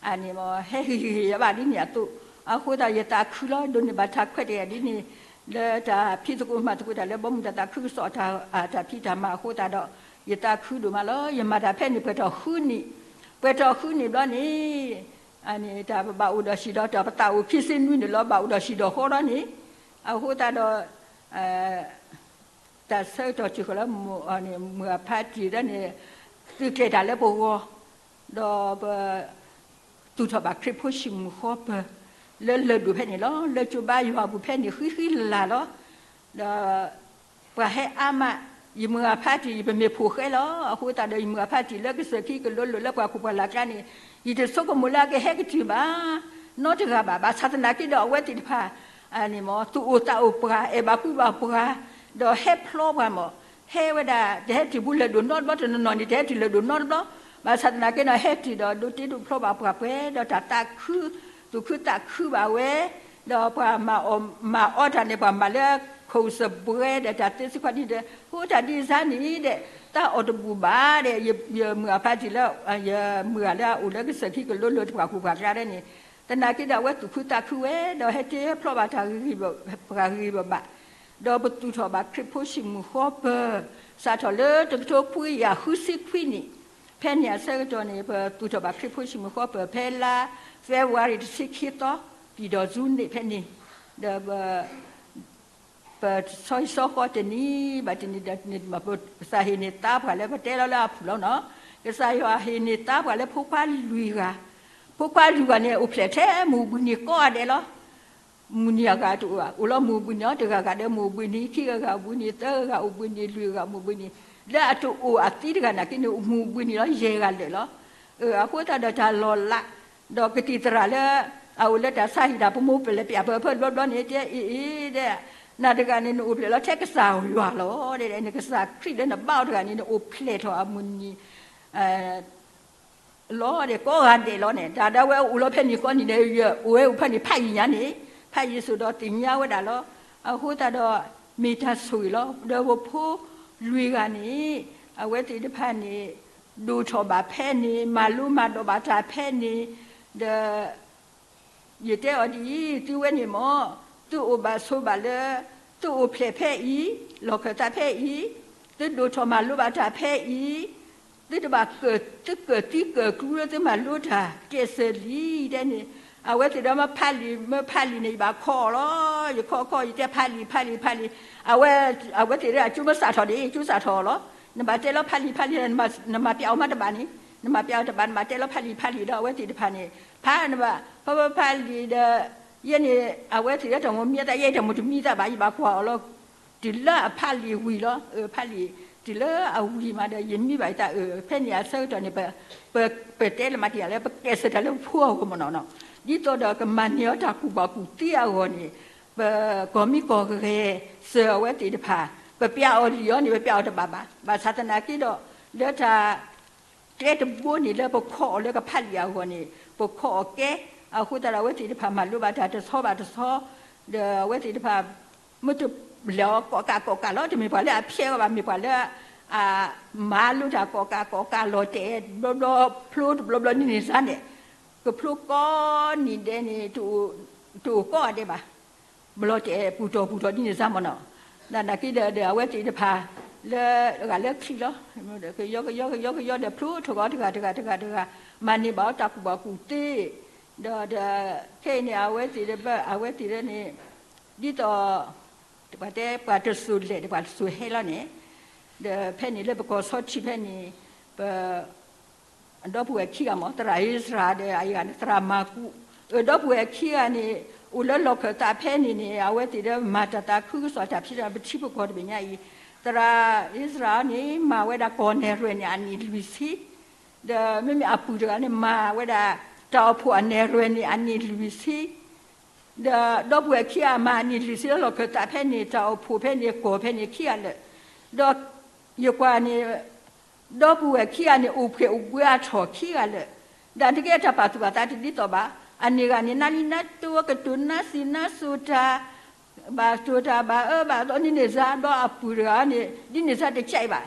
အန့ၣ်မး ဟဲဟ့ၣ်ဂံၢ်ဟ့ၣ်ဘါဒ်န့ၣ်အသိး, အဃိသတးယသးခုလီၤ ဒိးန့ၢ်ဘၣ်တၢ်ခွဲးတၢ်ယာ်ဒ်န့ၣ် လၢတၢ်ဖံးသကိးမၤသကိးတၢ်လၢဘီမုၢ်တၢ်သးခုကစီၣ်တၢ်ဖံးတၢ်မၤအဃိသတးဒီး ယသးခုဒိၣ်မးလီၤ. ယမၤတၢ်ဖဲန့ၣ်ပှဲၤထီၣ်ဃုနံၣ်, ပှဲၤထီၣ်ဃုနံၣ်ဘျီန့ၣ် အန့ၣ်တၢ်ပဘၣ်အိၣ်ဒီးဆံးဒီးတၢ်ပသးအိၣ်ခံဆံနွံန့ၣ်လီၤ ဘၣ်အိၣ်ဒီးဆံးဒီးဃီလီၤန့ၣ်, အဃိသတးဒီး တၢ်ဆၢကတီၢ်တုၤဃီလၢ မုၢ်အဖါတံၢ်လၢန့ၣ် သုးကျဲၤတၢ်လၢပဂီၢ်, ဒီးပ သူၣ်ထီၣ်ဘၣ်ခရံာ်ဖိဆံးမုၢ်ဃီပၢၤ လၢလၢၢ်ဒိၣ်ဖဲန့ၣ်လီၤ. လၢကၠိဘါယွၤအပူၤဖဲန့ၣ်ဃံဃံလၤလၤလီၤ. ဒီးပှၤဟဲအါမး ယမုၢ်ဂၤဖးတံၢ် ယပမ့ၢ်ဖိၣ်ဃဲလီၤ. အဃိသတးဒီး ယမုၢ်ဂၤဖးတံၢ်လၢကစၢၢ်ခံကလိလိာ်လၢပှၤခိၣ်ပှၤလၢ်ကျါန့ၣ် ယတဆိကမိၣ်လၢအကဟဲကတုၤဘၣ် နီတဂၤဘၣ်. ဘၣ်ဆၣ်သနာ်က့ဒီး အဝဲသ့ၣ်တဖၣ် န့ၣ်မ့ၢ် သူၣ်အိၣ်သးအိၣ်ပှၤ အဲၣ်ဘၣ်ကွံဘၣ်ပှၤ ဒီးဟဲဖျီပှၤမ့ၢ် ဟဲဝဲဒၣ် တဟဲတုၤဘူးလၢၢ်ဒိၣ်နီတဘျီ တနီၤနီၤန့ၣ် တဟဲတုၤလၢၢ်ဒိၣ်နီတဘျီ. ဘၣ်ဆၣ်သနာ်က့ဒီး ဟဲတုၤဒီး ဒိးတ့ဒိးဖျီဘၣ်ပှၤပှဲၤ ဒီးတၢ်သးခု သူၣ်ခုသးခုဘၣ်ဝဲ ဒီးပှၤမၤအီၣ်မၤအီတၢ်န့ၣ် ပှၤမၤလၢ ခိၣ်စပွဲဒီးတၢ်သ့စ့ၢ်ကီးန့ၣ်ဒီး အိၣ်တၢ်ဒ်စါန့ၣ်ဒီး တၢ်အီၣ်တဘူၣ်ဘၣ်ဒီး ယမုၢ်ဂၤဖးတံၢ်လၢ ယမုၢ်ဂၤလၢအအိၣ်လၢကစၢၢ်ခံကလိလိာ် ပှၤခိၣ်ပှၤကျါဒဲန့ၣ် သနာ်က့ဒီး အဝဲသူၣ်ခုသးခုဝဲ ဒီးဟဲတ့ဖျီဘၣ်တၢ်ဂ့ၤဂ့ၤဘၣ်ဘၣ် ဒီးပသူၣ်ထီၣ်ဘၣ်ခရံာ်ဖိဆံးမုၢ်ဃီပၢၤ စးထီၣ်လၢတကထိခွံကယၤဃုဆံခွံနံၣ် ဖဲန့ၣ်အဆၢကတီၢ်န့ၣ် ပသူၣ်ထီၣ်ဘၣ်ခရံာ်ဖိဆံးမုၢ်ဃီပၢၤ ဖဲလါ February တဆံခံသီ ပံၤဒီး June န့ၣ် ဖဲန့ၣ် ဒီး ပဆီဟံၣ်ဆီဃီတနံၤဘၣ်တနံၤဒီး ပကစၢ်ဟ့ၣ်န့ၢ်သါပှၤလၢ ပတဲလီၤလၢအဖုၣ်လီၤနီၤ, ကစၢ်ယွၤဟ့ၣ်န့ၢ်သါပှၤလၢဖိခွါလွံၢ်ဂၤ, ဖိခွါလွံၢ်ဂၤန့ၣ် အိၣ်ဖျဲၣ်ထဲမုၢ်ဘှံးနံၤကိးဂၤဒဲးလီၤ. မုၢ်နံၤအဂၤတအိၣ်ဘၣ်, အိၣ်လီၤမုၢ်ဘှံးနံၤအီၤ တဂၤဂၤဒီးမုၢ်ဘှံးနံၤ, ခံဂၤဂၤအိၣ်ဘှံးနံၤ, သၢဂၤဂၤအိၣ်ဘှံးနံၤ, လွံၢ်ဂၤအိၣ်ဘှံးနံၤ, လၢအတအိၣ်အသံတဂၤနာ်က့န့ၣ် မုၢ်ဘှံးနံၤလီၤ ယဲၢ်ဂၤလၢာ်လီၤ. အဃိသတးဒီးတၢ်လီၤလး, ဒီးကသံၣ်သရၣ်လၢ အအိၣ်လၢတၢ်ဆါဟံၣ်တၢ်ပမိၢ်ပလဲၢ်ပၠးပၢၢ်ဖၢတဘျီဘျီန့ၣ် တဲအံၤအံၤဒဲး, နၤတဂၤန့ၣ် နအိၣ်ဖျဲၣ်လီၤထဲကစၢ်ယွၤလီၤ, နကစၢ်ခရံာ်လၢနဘါအီၤတဂၤန့ၣ် နအိၣ်ဖျဲၣ်ထီၣ်အမုၢ်နံၤ လီၤဒီးကိးဂၤဒဲးလီၤန့ၣ်, တၢ်ဒၣ်ဝဲအိၣ်လီၤဖဲန့ၣ်ကိးနံၤဒီး အိၣ်ဝဲအိၣ်ဖဲန့ၣ်ဖးယံာ်ညါန့ၣ်, ဖးယံာ်စိၤဒီးသ့ၣ်ညါဝဲဒၣ်လီၤ. အဃိသတးဒီး မ့ၢ်တၢ်ဆိၣ်ဂ့ၤလီၤ. ဒီးပဖိလွံၢ်ဂၤန့ၣ် အဝဲသ့ၣ်တဖၣ်န့ၣ် ဒိၣ်ထီၣ်ဘၣ်ဖဲန့ၣ် မၤလိမၤဒိးဘၣ်တၢ်ဖဲန့ၣ်, ဒီး ယတဲအီၤဒ်အံၤ, သုဝဲန့ၣ်မ့ၢ် သုအိၣ်ဘၣ်ဆိးဘၣ်လၢ သုအိၣ်ဖျဲၣ်ဖဲအံၤ, လီၢ်ခၢၣ်သးဖဲအံၤ, သုဒိၣ်ထီၣ်မၤလိဘၣ်တၢ်ဖဲအံၤ, သုတဘၣ်ကၢၣ်, သုကၢၣ်သံကၢၣ်ကျူလၢသုမၤလိတၢ် ကဲးစၢးလံ တဲန့ၣ်, အဝဲသ့ၣ်ဒီးမ့ၢ်ဖးလံာ် မ့ၢ်ဖးလံာ်န့ၣ် ယဘၣ်ခိးအီၤလီၤ. ယခိးခိး ယတဲဖးလံာ် ဖးလံာ် ဖးလံာ်, အဝဲ, အဝဲသ့ၣ်ဒီးအကၠိမ့ၢ်စးထီၣ်ဒ်အံၤ ကၠိစးထီၣ်အီၤလီၤ. နဘၣ်တဲလီၤဖးလံာ် ဖးလံာ်, နမၤပျးအီၤမးတဘၣ်န့ၣ်, နမၤပျးအီၤတဘၣ် နဘၣ်တဲလီၤဖးလံာ် ဖးလံာ်ဒီး အဝဲသ့ၣ်တဖၣ်န့ၣ် ဖးနဘၣ် ဖးဖးဖးလံာ်ဒီး ယဲန့ၣ် အဝဲသ့ၣ်လၢတၢ်မိၢ်မံအသး ယဲတၢ်မိၢ်တမံသးဘၣ် ယဘၣ်ကွၢ်အီၤလီၤ. တုၤလၢအဖးလံာ်ဝံၤလီၤ. ဖးလံာ် တုၤလၢအဝံၤမးဒီး ယမံဘၣ်ယသးအၢ ဖဲန့ၣ်အဆၢကတီၢ်န့ၣ် ပ, ပတဲလၢမၤတံၢ်လၢ ပကဲးစၢးတၢ်လၢပဖိအဂီၢ်မ့ၢ်နီၤနီၤ, ဒ်သိးဒီးကမၤန့ၢ်အီၤတၢ်ကူၣ်ဘၣ်ကူၣ်သ့အဂီၢ်န့ၣ်, ပကီၢ်မံကီၢ်ဂဲၤစၢၤအဝဲသ့ၣ်တဖၣ်, ပပျးအီၤလံာ်အီၤန့ၣ် ပပျးအီၤတဘၣ်ဘၣ်. ဘၣ်ဆၣ်သနာ်က့ဒီး လၢတၢ် ကျဲတဘိန့ၣ် လၢပခိးအီၤလၢကဖးလံာ်အဂီၢ်န့ၣ် ပခိးအီၤကဲ, အဃိသတးဒီး အဝဲသ့ၣ်တဖၣ်မၤလိဘၣ်တၢ်တဆီဘၣ်တဆီ, ဒီးအဝဲသ့ၣ်တဖၣ် မ့ၢ်တလဲၤအီၤကိးကးကိးကးလီၤ, တမ့ၢ်ပှၤလၢအဖျဲးအီၤဘၣ်, မ့ၢ်ပှၤလၢ အမၤလိတၢ်ကိးကးကိးကးလီၤတဲာ်ဘျီဘျီ ဖျိတဘျီဘျီဒ်န့ၣ်စါန့ၣ်, ကဖျိကိးနံၤဒဲးန့ၣ် တအိၣ်ကိးဂၤဒဲးဘၣ်. ဘျီတဲာ်ပူၤတီၤပူၤတီၤဒ်န့ၣ်စါမ့ၢ်နီၤ, သနာ်က့ဒီး ဒီးအဝဲသ့ၣ်တဖၣ် လၢအဂၤလၢခံလီၤ, ကယီကယီကယီကယီဒီးဖျိထီၣ်ကီးတဂၤတဂၤတဂၤတဂၤ, မၤန့ၢ်ဘၣ်အီၤတၢ်ကူၣ်ဘၣ်ကူၣ်သ့, ဒီး ဒီး ခဲအံၤန့ၣ် အဝဲသ့ၣ်ဒီး အဝဲသ့ၣ်ဒီးန့ၣ် ဒ်သိး ပှၤတဲပှၤတစိၤလဲၤဒီးပှၤတစိၤဟဲလီၤန့ၣ်, ဒီးဖဲန့ၣ်လၢပကီၢ်ဆီထံးဖဲန့ၣ် ပ ဒီပုၢ်ဝဲၢ်ခံဂၤမ့ၢ် သရၣ်အ့စရၤဒီးအဂၤန့ၣ် သရၣ်မၤကူး, အဒီပုၢ်ဝဲၢ်ခံဂၤန့ၣ် အိၣ်လၢလီၢ်ခၢၣ်သးဖဲန့ၣ်န့ၣ် အဝဲသ့ၣ်ဒီးမၤတၢ်သးခုကစီၣ်တၢ်ဖံးတၢ်မၤ ပထံပကီၢ်တဘ့ၣ်ညါအံၤ, သရၣ်အ့စရၤန့ၣ် မၤဝဲဒၣ်ကီၢ်နဲၣ်ရွဲၣ်န့ၣ်အနံၣ်လွံၢ်ဆံ, ဒီးမ့မ့ၢ်အပုၢ်တဂၤန့ၣ် မၤဝဲဒၣ် တၢ်အိၣ်ဖှိၣ်အနဲၣ်ရွဲၣ်န့ၣ်အနံၣ်လွံၢ်ဆံ ဒီးဒီပုၢ်ဝဲၢ်ခံဂၤမၤအနံၣ်လွံၢ်ဆံလၢလီၢ်ခၢၣ်သးဖဲန့ၣ် တၢ်အိၣ်ဖှိၣ်ဖဲန့ၣ် ကီၢ်ဖဲန့ၣ်ခံဂၤလၢာ်, ဒီးယကွၢ်န့ၣ် ဒီပုၢ်ဝဲၢ်ခံဂၤန့ၣ် အိၣ်ဖှဲးအိၣ်ဘှံးအါထီၣ်ခံဂၤလၢာ်, ဒီးတက့ၢ်တၢ်ပာ်သူၣ်ပာ်သးတဒ်သိးဘၣ်, အန့ၣ်ဂၤန့ၣ် နါလံနါတိ ကတိၤနါစံးနါစိၤတၢ် ဘၣ်တိၤတၢ်ဘၣ်အၢဘၣ်သီဒ်န့ၣ်စါ, ဒီးအပုၢ်တဂၤန့ၣ် ဒ်န့ၣ်စါတကဲဘၣ်,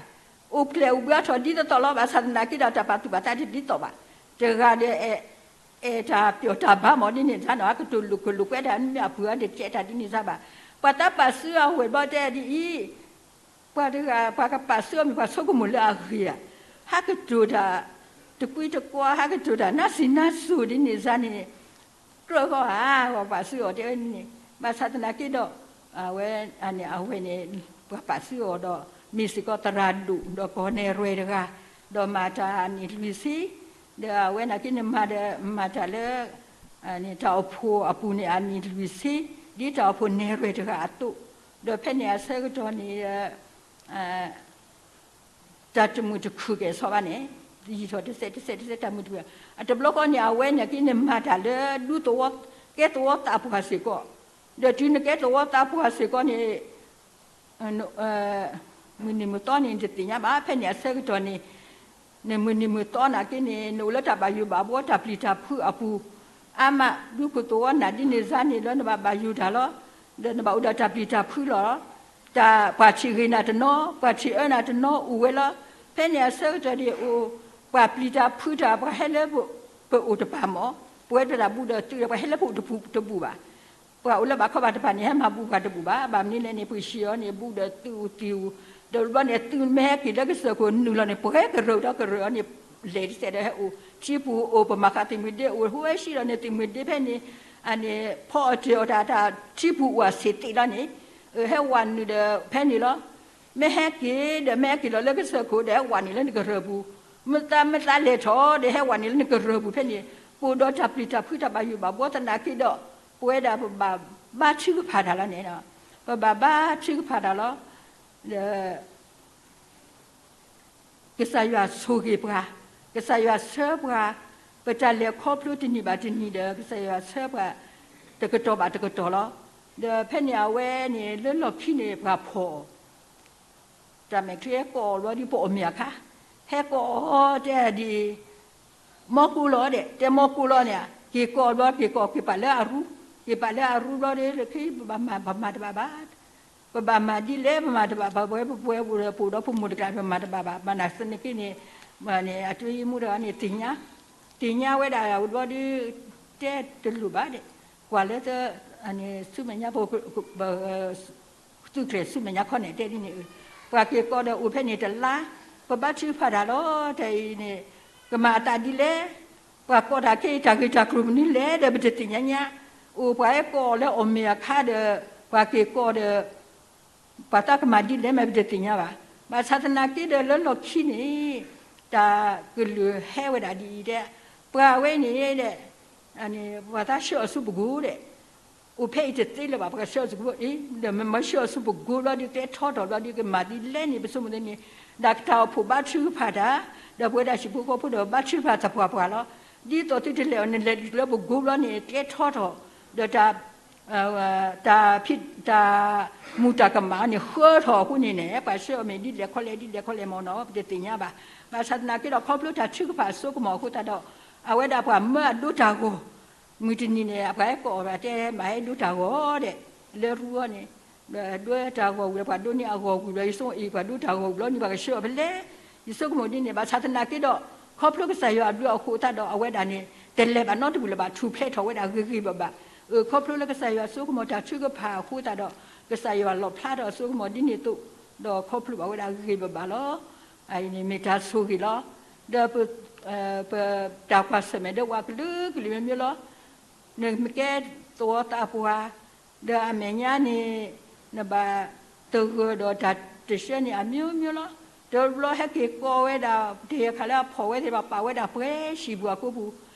အိၣ်ဖျဲးအိၣ်ဘှံးအါထီၣ်ဒ်သိးသိးလီၤ, ဘၣ်ဆၣ်သနာ်က့ဒီးတၢ်ပာ်သူၣ်ပာ်သးတဒ်သိးဘၣ်, တဂၤဒီး အဲၣ်တၢ်ပျီၢ်တၢ်ဘါမ့ၢ်ဒ်န့ၣ်စါနီၤ, အကတိၤလိာ်ခိၣ်လိာ်ကွဲတၢ် မ့မ့ၢ်အပုၢ်အါတကဲတၢ်ဒ်န့ၣ်စါဘၣ်, ပှၤသးပာ်စုအဝဲၢ်ဘျီတဲဒ်အံၤ, ပှၤတဂၤ ပှၤကပာ်စုအီၤမ့ၢ်ပှၤဆိကမိၣ်လၢအဂ့ၤဧါ, ဟးကတိၤတၢ် တကွံတကွါ ဟးကတိၤတၢ်နါစံးနါစိၤဒ်န့ၣ်စါန့ၣ် ကြၢးဃီဧါ, ပှၤပာ်စုအီၤတဲဝဲန့ၣ်, ဘၣ်ဆၣ်သနာ်က့ဒီး အဝဲန့ၣ် အဝဲန့ၣ် ပှၤပာ်စုအီၤဒီး မ့ၢ်စ့ၢ်ကီးသရၣ်ဒိၣ် ဒီးကီၢ်နဲၣ်ရွဲၣ်တဂၤ, ဒီးမၤတၢ်အနံၣ်လွံၢ်ဆံ, ဒီးအဝဲနာ်က့န့ၣ်မၤဒီး မၤတၢ်လၢ တၢ်အိၣ်ဖှိၣ်အပူၤန့ၣ်အနံၣ်လွံၢ်ဆံ, ဒ်တၢ်အိၣ်ဖှိၣ်နဲၣ်ရွဲၣ်တဂၤအသိး, ဒီးဖဲန့ၣ်အဆၢကတီၢ်န့ၣ် တၢ်တမုာ်တခုၣ်ကဲၣ်ဆိးဘၣ်န့ၣ်, ယံာ်ထီၣ်တစဲးတစဲးတစဲးတၢ်မုာ်တခုၣ်, အတဘျီဃီန့ၣ် အဝဲန့ၣ်က့န့ၣ်မၤတၢ်လၢဒူသဝီ, ကဲသဝီသးပှၢ်စ့ၢ်ကီး, ဒီးတုၤနကဲသဝီသးပှၢ်စ့ၢ်ကီးန့ၣ် မုၢ်နံၤမုၢ်သီန့ၣ် နတသ့ၣ်ညါဘၣ်, ဖဲန့ၣ်အဆၢကတီၢ်န့ၣ် နမုၢ်နံၤမုၢ်သီနာ်က့န့ၣ် နအိၣ်လၢတၢ်ဘၣ်ယိၣ်ဘၣ်ဘှီ တၢ်ပျံၤတၢ်ဖုးအပူၤ, အါမး ဒူခိၣ်သဝီနၢ်ဒ်န့ၣ်စါန့ၣ်လၢနဘၣ်ဘၣ်ယိၣ်တၢ်လီၤ, ဒီးနဘၣ်အိၣ်ဒီးတၢ်ပျံၤတၢ်ဖုးလီၤ, တၢ်ပှၤထံၣ်ဂ့ၤနၤတနီၤ ပှၤထံၣ်အၢနၤတနီၤအိၣ်ဝဲလီၤ, ဖဲန့ၣ်အဆၢကတီၢ်ဒ်အိၣ် ပှၤပျံၤတၢ်ဖုးတၢ် ပှၤဟဲလၢပအိၣ်တပၤမး, ပဝဲဒၣ်ဘူၣ်ဒီးသုးဒီး ပှၤဟဲလၢပအိၣ်တပူၤတဘူၣ်ဘၣ် ပှၤအိၣ်လၢဘၣ်ခီဘၣ်တဖၣ်န့ၣ် ဟဲမၤဘူၣ်ပှၤတဘူၣ်ဘၣ်, ဘၣ်မနုၤလဲၣ်န့ၣ် ပှၤဟံၣ်အီၤန့ၣ် ဘူၣ်ဒီးသုးအိၣ်သံၣ်အိၣ်, ဒီးဘျီန့ၣ် သုးမ့ၢ်ဟဲက့ၤလၢကစၢၢ်ခိၣ်နုာ်လီၤန့ၣ် ပှၤကရၢၢ်ဒီးကရၢၢ်အီၤန့ၣ် လဲၤတစဲးဒီးဟဲအိၣ် ထံပူၤအိၣ် ပမၤဃာ်သုးမုၢ်ဒ့အိၣ် ဟိဝဲဆံးလီၤန့ၣ် သုးမုၢ်ဒ့ဖဲန့ၣ် အန့ၣ် ဖီအီၣ်တၢ်အီၣ်တၢ် ထံပူၤအိၣ်အဆံးသ့လီၤန့ၣ်, ဟဲဝးနုာ်ဒီးဖဲန့ၣ်လီၤ, မ့ၢ်ဟဲက့ၤဒီး မ့ၢ်ဟဲက့ၤလီၤလၢကစၢၢ်ခိၣ်ဒီး ဟဲဝးနုာ်လၢနကရၢၢ်ပူၤ, မ့ၢ်သးမ့ၢ်သးလဲၤထီၣ်ဒီး ဟဲဝးနုာ်လၢနကရၢၢ်ပူၤဖဲန့ၣ်, ပအိၣ်ဒီးတၢ်ပျံၤတၢ်ဖုးတၢ်ဘၣ်ယိၣ်ဘၣ်ဘှီသနာ်က့ဒီး ပဝဲဒၣ်ပဘၣ်ဘါထုကဖၣ်တၢ်လီၤန့ၣ်, ပဘၣ်ဘါထုကဖၣ်တၢ်လီၤ, ဒီး ကစၢ်ယွၤဆိၣ်ဂ့ၤပှၤ, ကစၢ်ယွၤဆှၢပှၤ, ပတၢ်လဲၤခီဖျိတနံၤဘၣ်တနံၤဒီး ကစၢ်ယွၤဆှၢပှၤ တကတီၢ်ဘၣ်တကတီၢ်လီၤ, ဒီးဖဲန့ၣ်အဝဲန့ၣ် လၢလီၢ်ခံန့ၣ် ပှၤဖီၣ်အီၤ တၢ်မဲာ်ချံဟဲကိးအီၤဘျီဒီး ပအီၣ်မ့ၤအခါ, ဟဲကိးအီၤတဲဒ်အံၤ, မီၢ်ကိၢ်လီၤဒီး တဲမီၢ်ကိၢ်လီၤန့ၣ် က့ၤကိးအီၤဘျီ က့ၤကိး က့ၤပာ်လၢအရူ, က့ၤပာ်လၢအရူဘျီဒီး လၢခံ ပဘၣ်မၤ ပမၤတဘၣ်ဘၣ်, ပဘၣ်မၤဒ်လဲၣ် ပမၤတဘၣ်ဘၣ်, ပဝဲပပှဲၤပူၤဒီး ပအိၣ်ဒီးပမိၢ်တကျါ ပမၤတဘၣ်ဘၣ်, ဘၣ်နၤသနာ်က့န့ၣ် န့ၣ် အတုယမူတဂၤန့ၣ် သ့ၣ်ညါ, သ့ၣ်ညါဝဲဒၣ်ဘျီဒီး တဲတလိၣ်ဘၣ်ဒီး ကွၢ်လၢ ဆူမဲာ်ညါ ပ သုးကျဲၤဆူမဲာ်ညါခီန့ၣ် တဲဒ်န့ၣ်, ပှၤက့ၤကိးဒီးအိၣ်ဖဲန့ၣ်တလါ, ပဘါထုကဖၣ်တၢ်လီၤ. တၢ်အံၤန့ၣ် ကမၤအသးဒ်လဲၣ်, ပှၤကိးတၢ်ခဲအံၤ တၢ်ဂ့ၢ်တၢ်ကျိၤမနုၤလဲၣ်ဒီး ပတသ့ၣ်ညါညါ, အိၣ်ပှၤဟဲကိးအီၤလၢအီၣ်မ့ၤအခါဒီး ပှၤက့ၤကိးဒီး ပှၤသးကမၤဒ်လဲၣ်မ့ၢ်ပတသ့ၣ်ညါဘၣ်. ဘၣ်ဆၣ်သနာ်က့ဒီးလၢလီၢ်ခံန့ၣ် တၢ်ကလုၢ်ဟဲဝဲဒၣ်ဒ်အံၤတဲ, ပှၤဝဲန့ၣ်ဒီး ပှၤသးဆှၢအီၤဆူပကိဒီး အိၣ်ဖဲအံၤတသ့လၢၤဘၣ် ပှၤဆှၢအီၤဆူပကိအံၤ, ဒီးမ့ၢ်မၤဆှၢအီၤဆူပကိဘျီဒီး ကျဲထီထီၣ်ဘျီဒီး ကမၤဒ်လဲၣ်န့ၣ် ပဆိကမိၣ်သ့န့ၣ်, ဒီးတၢ်အိၣ်ဖှိၣ်ဘါထုကဖၣ်တၢ်, ဒီးပဝဲဒၣ်ဟံၣ်ဖိဃီဖိဒီးဘါထုကဖၣ်သပှၢ်ပှၢ်လီၤ. ဒ်သိးသုတလဲၤအီၤန့ၣ် လဲၤတုၤလၢပကိဘျီန့ၣ် ကျဲထီထီၣ်, ဒီးတၢ် တၢ်ဖံး တၢ်မူတၢ်ကမၣ်န့ၣ် ဃၢထီၣ်အဃိန့ၣ်န့ၣ် ပှၤဆှၢအီၤမ့ၢ်ဒ်လဲၣ်ခီလဲၣ် ဒ်လဲၣ်ခီလဲၣ်မ့ၢ်နီၤ ပတသ့ၣ်ညါဘၣ်. ဘၣ်ဆၣ်သနာ်က့ဒီး ခီဖျိတၢ်ထုကဖၣ်အစိကမီၤအဃိသတးဒီး အဝဲဒၣ်ပှၤမၢအဒိတၢ်ဂီၤ, မုၢ်တနံၤန့ၣ် ပှၤဟဲကိးအီၤဘၣ်တဲ မၤဟဲဒိတၢ်ဂီၤဒီး လၢရူအီၤန့ၣ် ဒိတၢ်ဂီၤဝံၤဒီး ပှၤဒိန့ၢ်အဂီၤဝံၤဘျီ ယဆိကမိၣ်အံၤ ပှၤဒိတၢ်ဂီၤဝံၤဘျီန့ၣ် ပှၤကဆှၢအီၤဖဲလဲၣ်. ယဆိကမိၣ်ဒ်န့ၣ် ဘၣ်ဆၣ်သနာ်က့ဒီး ခီဖျိကစၢ်ယွၤအဘျုးအဃိသတးဒီး အဝဲဒၣ်န့ၣ် တလဲၤဘၣ်နီတမံၤလၢၤဘၣ် ထူၣ်ဖျဲးထီၣ်ဝဲဒၣ်ဂ့ၤဂ့ၤဘၣ်ဘၣ်. ခီဖျိလၢကစၢ်ယွၤအစိကမီၤတၢ်ထုကဖၣ်အဃိသတးဒီး ကစၢ်ယွၤလီၣ်ဖျါထီၣ်အစိကမီၤဒ်န့ၣ်အသိး ဒီးခီဖျိဘၣ်ဝဲဒၣ်ဂ့ၤဂ့ၤဘၣ်ဘၣ်လီၤ. အအံၤန့ၣ်မ့ၢ်တၢ်ဆိၣ်ဂ့ၤလီၤ. ဒီး ပတၢ်ကွၢ်ဆၢၣ်မဲာ်ဒီးဝးကလုာ်ကလုာ်မ့ၢ်မ့ၢ်လီၤ. နမ့ၢ်ကဲသဝီသးပှၢ် ဒီးအမဲာ်ညါန့ၣ် နဘၣ်သဂၢၢ်ဒီးတၢ်တဆှၢန့ၣ်အမျိုးမျိုးလီၤ. တဘျီဟဲက့ၤကိးဝဲဒၣ် တဟဲခါလၢအဖီၣ်ဝဲသ့ၣ်တဖၣ် ပာ်ဝဲဒၣ်ပှဲၤဟံၣ်ပူၤအကိပူၤ,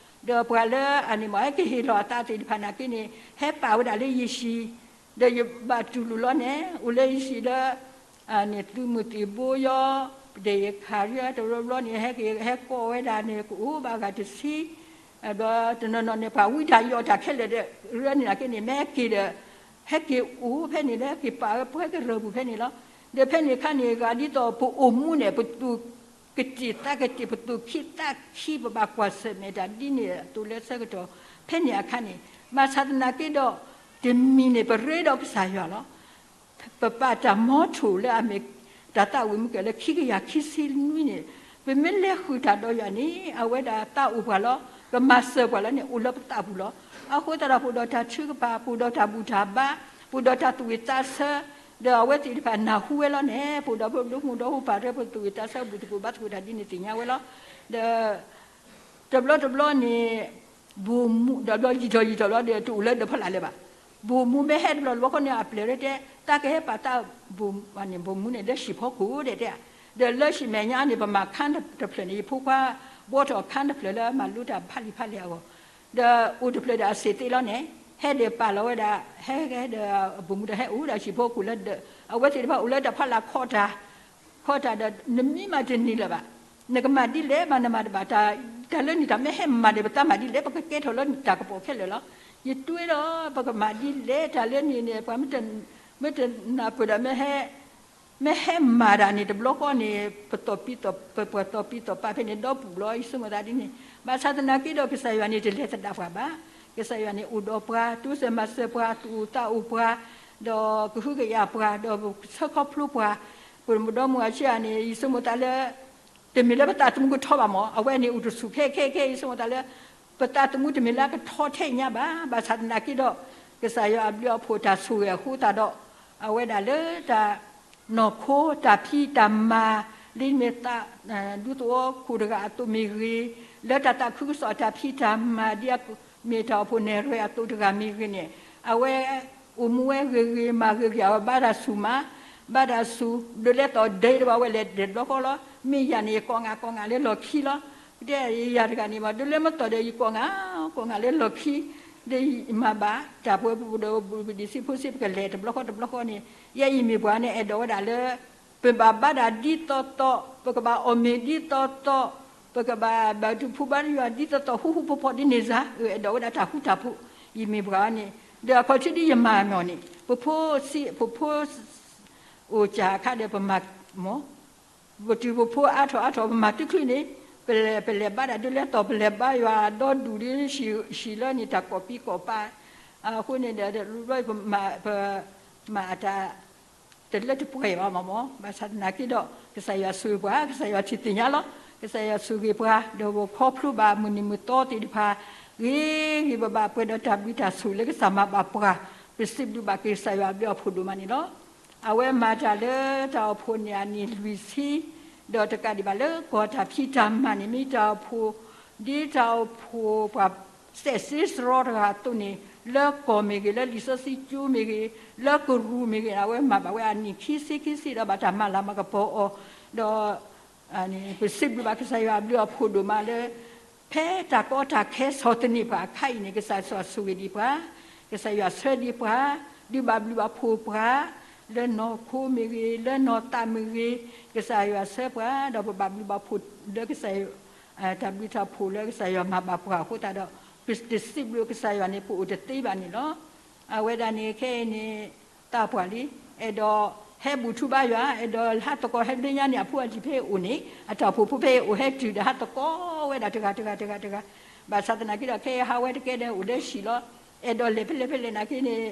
ဒီးပှၤလၢအန့ၣ်မ့ၢ်ဟဲက့ၤဟ့ၣ်လီၤအသးသ့ၣ်တဖၣ်နာ်က့န့ၣ် ဟဲပာ်ဝဲဒၣ်လၢယဟံၣ်, ဒီးယဘၣ်တူၢ်လိာ်လီၤန့ၣ် အိၣ်လၢယဟံၣ်လၢ န့ၣ်သုးမုၢ်သံၣ်ဘိယီၤ, ပဒဲးယခးယီၤ တဘျီဘျီန့ၣ် ဟဲက့ၤဟဲကိးဝဲဒၣ်န့ၣ် ကအိၣ်ဘၣ်ဂၤတဆံ, ဒီးတနီၤနီၤန့ၣ် ပှၤဝံတၢ်ယီၣ်တၢ်ခဲလၢာ်ဒီး ရၢန့ၣ်နာ်က့န့ၣ် မ့ၢ်ဟဲက့ၤဒီး ဟဲက့ၤအိၣ်ဖဲန့ၣ်လၢဟဲက့ၤပာ်ဝဲပှဲၤကရၢၢ်ပူၤဖဲန့ၣ်လီၤ. ဒီးဖဲန့ၣ်အခါန့ၣ် ဂၤဒ်သိးပအိၣ်မူန့ၣ် ပသူၣ်ကတံာ်သးကတံာ် ပသူၣ်ခံသးခံ ပဘၣ်ကွၢ်ဆၢၣ်မဲာ်တၢ်ဒ်န့ၣ်အသိးလၢဆၢကတီၢ် ဖဲန့ၣ်အခါန့ၣ် ဘၣ်ဆၣ်သနာ်က့ဒီး တမံၤန့ၣ် ပရ့ဒီးကစၢ်ယွၤလီၤ. ပပာ်တၢ်မီထိၣ်လၢအမ့ၢ်တၢ်သးဝံၣ်မုၢ်ကဲၤလၢခံကယၤခံဆံနွံန့ၣ် ပမ့ၢ်လဲၤဃုာ်တၢ်ဒီးယွၤန့ၣ် အဝဲဒၣ်သးအိၣ်ပှၤလီၤ. ကမၤစၢၤပှၤလီၤန့ၣ် အိၣ်လၢပသးပူၤလီၤ. အဃိသတးဒီး ပအိၣ်ဒီးတၢ်ထုကဖၣ် ပအိၣ်ဒီးတၢ်ဘူၣ်တၢ်ဘါ ပအိၣ်ဒီးတၢ်သူၣ်ဝံၣ်သးဆၢ ဒီးအဝဲသ့ၣ်တဖၣ်နၢ်ဟူဝဲလီၤန့ၣ် ပအိၣ်ဒီးပဒိမုၣ်ဒီဖိပၢ် ဒီးပသူၣ်ဝံၣ်သးဆၢ ဘူၣ်သကိးဘါသကိးတၢ်ဒ်န့ၣ်သ့ၣ်ညါဝဲလီၤ. ဒီး တဘျီတဘျီန့ၣ် ဘိၣ်မူ ဒီးဘျီယံာ်ထီၣ်ယံာ်ထီၣ်လီၤဒီး တအိၣ်လၢဒီးဖီလာ်လၢၤဘၣ်. ဘိၣ်မူမ့ၢ်ဟဲတဘျီတဘျီဃီန့ၣ် အပျဲၢ်လၢတဲ တၢ်ကဟဲပာ်သးဘိၣ်မူန့ၣ် လၢဟံၣ်ဖီခိၣ်ဒီးတဲ ဒီးလၢဟံၣ်မဲာ်ညါန့ၣ် ပမၤခါတဖျၢၣ်န့ၣ် ယဖိခွါဘှီထီၣ်ခါတဖျၢၣ်လၢမၤလိတၢ်ဖးလံာ်ဖးလဲၢ်အဂီၢ် ဒီးအိၣ်တဖျၢၣ်ဒီးအစ့ၢ်သ့လီၤန့ၣ် ဟဲဒီးပာ်လီၤဝဲဒၣ် ဟဲဟဲဒီးဘိၣ်မူဒီးဟဲအိၣ်ဒီးဟံၣ်ဖီခိၣ်လၢ အဝဲသ့ၣ်တဖၣ်အိၣ်လၢတၢ်ဖီလာ်ခီတၢ် ခီတၢ်ဒီး နမ့ၢ်မၤတန့ၢ်လၢၤဘၣ်, နကမၤဒ်လဲၣ်ဘၣ်နမၤတဘၣ်, တၢ်လၢန့ၣ်တၢ်မ့ၢ်ဟဲမၤဒီး ပတၢ်မၤဒ်လဲၣ် ပကကဲထီၣ်လၢတၢ်ကပီၤခဲလၢာ်လီၤ. ယတွဲဒီး ပကမၤဒ်လဲၣ် တၢ်လၢန့ၣ်န့ၣ် ပှၤမ့ၢ်တနၢ်ပၢၢ်ဒီး မ့ၢ်ဟဲမၤတၢ်န့ၣ် တဘျီဃီန့ၣ် ပတီၢ်ပံၤတီၢ်ပှၤတီၢ်ပံၤတီၢ်ပာ်ဖဲန့ၣ် ဒီပူၤလီၤ. ယဆိကမိၣ်သးဒ်န့ၣ် ဘၣ်ဆၣ်သနာ်က့ဒီး ကစၢ်ယွၤန့ၣ် တလဲၤသဒၣ်ပှၤဘၣ်. ကစၢ်ယွၤန့ၣ် အိၣ်ဒီးပှၤ တိစၢၤမၤစၢၤပှၤ သူၣ်အိၣ်သးအိၣ်ပှၤ ဒီးကဟုကယာ်ပှၤ ဒီးဆၢခီဖျိပှၤ, ပဒီမါဝၤဆံးဧါန့ၣ် ယဆိကမိၣ်သးလၢ တမ့ၢ်လၢပသးသမူကထီဘၣ်မး, အဝဲန့ၣ်အိၣ်တဆူၣ်ခဲခဲခဲ ယဆိကမိၣ်သးလၢ ပသးသမူတမ့ၢ်လၢကထီထဲညါဘၣ်. ဘၣ်ဆၣ်သနာ်က့ဒီး ကစၢ်ယွၤအဘျုးအဖှိၣ်တၢ်ဆိၣ်ဂ့ၤအဃိသတးဒီး အဝဲဒၣ်လၢတၢ် နီၢ်ခိတၢ်ဖံးတၢ်မၤ လၢမ့ၢ်သး ဒူသဝီခိၣ်တဂၤအသိးမ့ၢ်ဂ့ၤ, လၢတၢ်သးခုကစီၣ်အတၢ်ဖံးတၢ်မၤ ဒ်အမ့ၢ်တၢ်အိၣ်ဖှိၣ်နဲၣ်ရွဲၣ်အသိးတဂၤမ့ၢ်ဂ့ၤန့ၣ် အဝဲအိၣ်မူဝဲဂ့ၤဂ့ၤ မၤဂ့ၤဂ့ၤ အဝဲဘါတၢ်ဆူၣ်မး, ဘါတၢ်ဆူၣ် ဒိးလဲသီၣ်ဒ့တဘၣ်ဝဲလဲၣ် တဘျီဃီလီၤ. မ့ၢ်ယၤန့ၣ် ယကိးငါကိးငါလၢလီၢ်ခံလီၤ. ပတဲယၤတဂၤန့ၣ်ဘၣ် ဒိးလဲမ့ၢ်သီၣ်ဒီး ယကိးငါ ကိးငါလၢလီၢ်ခံ ဒီးယမၤဘၣ် တၢ်ပှဲၤပူၤဒီး ပဒံးဆံးဖိဆံး ပကလဲၤတဘျီဃီတဘျီဃီန့ၣ် ယဲအံၤမ့ၢ်ပှၤန့ၣ် အဲၣ်ဒိးဝဲဒၣ်လၢ ပဘၣ်ဘါတၢ်ဒ်သိးသိး, ပကဘၣ်အီၣ်မ့ၤဒ်သိးသိး, ပကဘၣ်ဘၣ်ဒုးဖှူဘါယွၤဒ်သိးသိး ဟူဟူဖိးဖိးဒ်န့ၣ်စ့ၢ် အဲၣ်ဒိးဝဲဒၣ်တၢ်ဃူတၢ်ဖိး ယမ့ၢ်ပှၤန့ၣ်, ဒီးအခီၣ်ထံးဒ်ယမၤမ့ၢ်န့ၣ် ပဖိဆံး ပဖိ အိၣ်စၢ်အခါဒီး ပမၤမ့ၢ် ပတုၤပဖိအါထီၣ်အါထီၣ် ပမၤတချုးန့ၣ် ပလဲၤ ပလဲၤဘါတၢ်ဒိးလဲသီၣ် ပလဲၤဘါယွၤဒီဒူၣ်ဒ် ဟံၣ်လၢန့ၣ် တၢ်ကိးပံကိးပာ် အဃိန့ၣ်ဒီး ပမၤအတၢ် တလၢတပှဲၤဘၣ်မ့ၢ်မ့ၢ် ဘၣ်ဆၣ်သနာ်က့ဒီး ကစၢ်ယွၤဆိၣ်ဂ့ၤပှၤ ကစၢ်ယွၤထံၣ်သ့ၣ်ညါလီၤ. ကစၢ်ယွၤဆိၣ်ဂ့ၤပှၤ ဒီးပခီဖျိဘၣ်မုၢ်နံၤမုၢ်သီသ့ၣ်တဖၣ် ဂ့ၤဂ့ၤဘၣ်ဘၣ် ပှဲၤဒီးတၢ်ဘျုးတၢ်ဆိၣ်လၢကစၢ်မၤဘၣ်ပှၤ ပစံးဘျုးဘၣ်က့ၤကစၢ်ယွၤအဘျုးအဖှိၣ်ဒိၣ်မးန့ၣ်လီၤ. အဝဲမၤတၢ်လၢတၢ်အိၣ်ဖှိၣ်န့ၣ်အနံၣ်လွံၢ်ဆံ ဒီးတကးဒံးဘၣ်လၢကီၢ်တၢ်ဖံးတၢ်မၤန့ၣ် မ့ၢ်တၢ်အိၣ်ဖှိၣ် ဒ်တၢ်အိၣ်ဖှိၣ်ပှၤစဲးစ့စရီတဂၤအသိးန့ၣ် လၢကီၢ်မ့ၢ်ဂ့ၤ လၢလံာ်စီဆှံကၠိမ့ၢ်ဂ့ၤ လၢကရူၢ်မ့ၢ်ဂ့ၤ အဝဲမၤဘၣ်ဝဲအနံၣ်ခံဆံခံဆံဒီးဘၣ်တၢ်မၤလၤမၤကပီၤအီၤ ဒီး ပစံးဘျုးဘၣ်ကစၢ်ယွၤအဘျုးအဖှိၣ်ဒိၣ်မးလၢ ဖဲတၢ်ကီတၢ်ခဲဆီၣ်သနံးပှၤအခါအံၤန့ၣ် ကစၢ်ယွၤဆိၣ်ဂ့ၤဒံးပှၤ, ကစၢ်ယွၤဆှၢဒံးပှၤ, ဒုးဘၣ်ဘျုးဘၣ်ဖှိၣ်ပှၤ, လၢနီၢ်ခိမ့ၢ်ဂ့ၤ, လၢနီၢ်သးမ့ၢ်ဂ့ၤ, ကစၢ်ယွၤဆှၢပှၤ ဒီးပဘၣ်ဘျုးဘၣ်ဖှိၣ်လၢကစၢ်ယွၤ တၢ်ဘျုးတၢ်ဖှိၣ်လၢကစၢ်ယွၤမၤဘၣ်ပှၤအဃိသတးဒီး ပတစံးဘျုးကစၢ်ယွၤန့ၣ် ပအိၣ်တသ့ဘၣ်န့ၣ်လီၤ. အဝဲဒၣ်န့ၣ် ခဲအံၤန့ၣ် သးပှၢ်လံ, အဲၣ်ဒိးဟဲဘူၣ်ထီၣ်ဘါယွၤ, အဲၣ်ဒိးဟးသကိးဟဲဘျ့ညါန့ၣ် အဖိအလံၤဖဲအံၤအိၣ်န့ၣ် အတၢ်အိၣ်ဖှိၣ်ဖိဖဲအံၤအိၣ် ဟဲတုၤဒီးဟးသကိးဝဲဒၣ်တဂၤတဂၤတဂၤတဂၤ, ဘၣ်ဆၣ်သနာ်က့ဒီး ခဲအံၤဟးဝဲတကဲဒီးအိၣ်လၢဟံၣ်လီၤ. အဲၣ်ဒိးလဲၤဖဲလဲၣ်ဖဲလဲၣ်နာ်က့န့ၣ်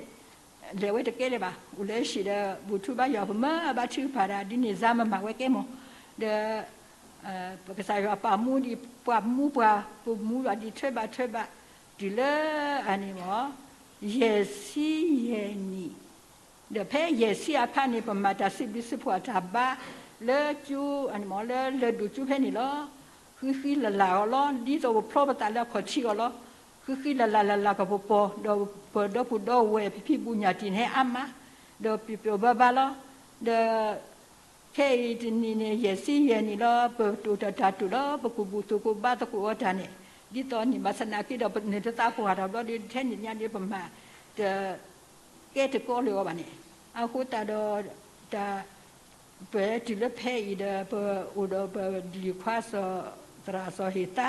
လဲၤဝဲတကဲလၢၤဘၣ်, အိၣ်လၢဟံၣ်ဒီး ဘူၣ်ထီၣ်ဘါယွၤ ပမၤဘါထုကဖၣ်တၢ် ဒ်န့ၣ်စ့ၢ်မၤမၤဝဲကဲမး, ဒီး ပကစၢ်ယွၤပာ်မူဒံးပှၤမူပှၤ ပမူဘၣ်ဒံးထၢဘၣ်ထၢဘၣ် တုၤလၢအန့ၣ်မး ယဲၢ်ဆံယဲၢ်နံၣ်, ဒီးဖဲယဲၢ်ဆံအခါန့ၣ် ပမၤတၢ်စံးဘျုးစံးဖှိၣ်အတၢ်ဘါ လၢကၠိ အန့ၣ်မး လၢလၢၢ်ဒိၣ်ကၠိဖဲန့ၣ်လီၤ. ဃံဃံလၤလၤအီၤလီၤ. ဒ်သိးပဖျီပသးလၢအခီၣ်ထံးအီၤလီၤ. ဃံဃံလၤလၤလၤလၤကပီၤပီၤ ဒီးပဒီပုၢ်ဒီဝဲၢ်ဖံဖံဘူးညၣ်တံၢ်န့ၣ်ဟဲအါမး, ဒီးပျီၤပျီၤဘၣ်ဘၣ်လီၤ. ဒီး ခဲအံၤတနံၤန့ၣ် ယဲၢ်ဆံယဲၢ်နံၣ်လီၤ. ပတိၢ်တၢ်တၢ်တိၢ်လီၤ. ပကဘူၣ်သကိးဘါသကိးအီၤတၢ်န့ၣ် ဒ်သိးန့ၣ် ဘၣ်ဆၣ်သနာ်က့ဒီး ပန့ၣ်တသးပှၢ်တဘျီဒီး ထဲန့ၣ်ညါဒီး ပမၤတ ကဲတကီလၢၤအီၤဘၣ်န့ၣ်, အဃိသတးဒီး တၢ် ပတုၤလၢဖဲအံၤဒီး ပအိၣ်ဒီးပလံၤခွါစီၤ သရၣ်စီၤဟ့ၣ်သါ,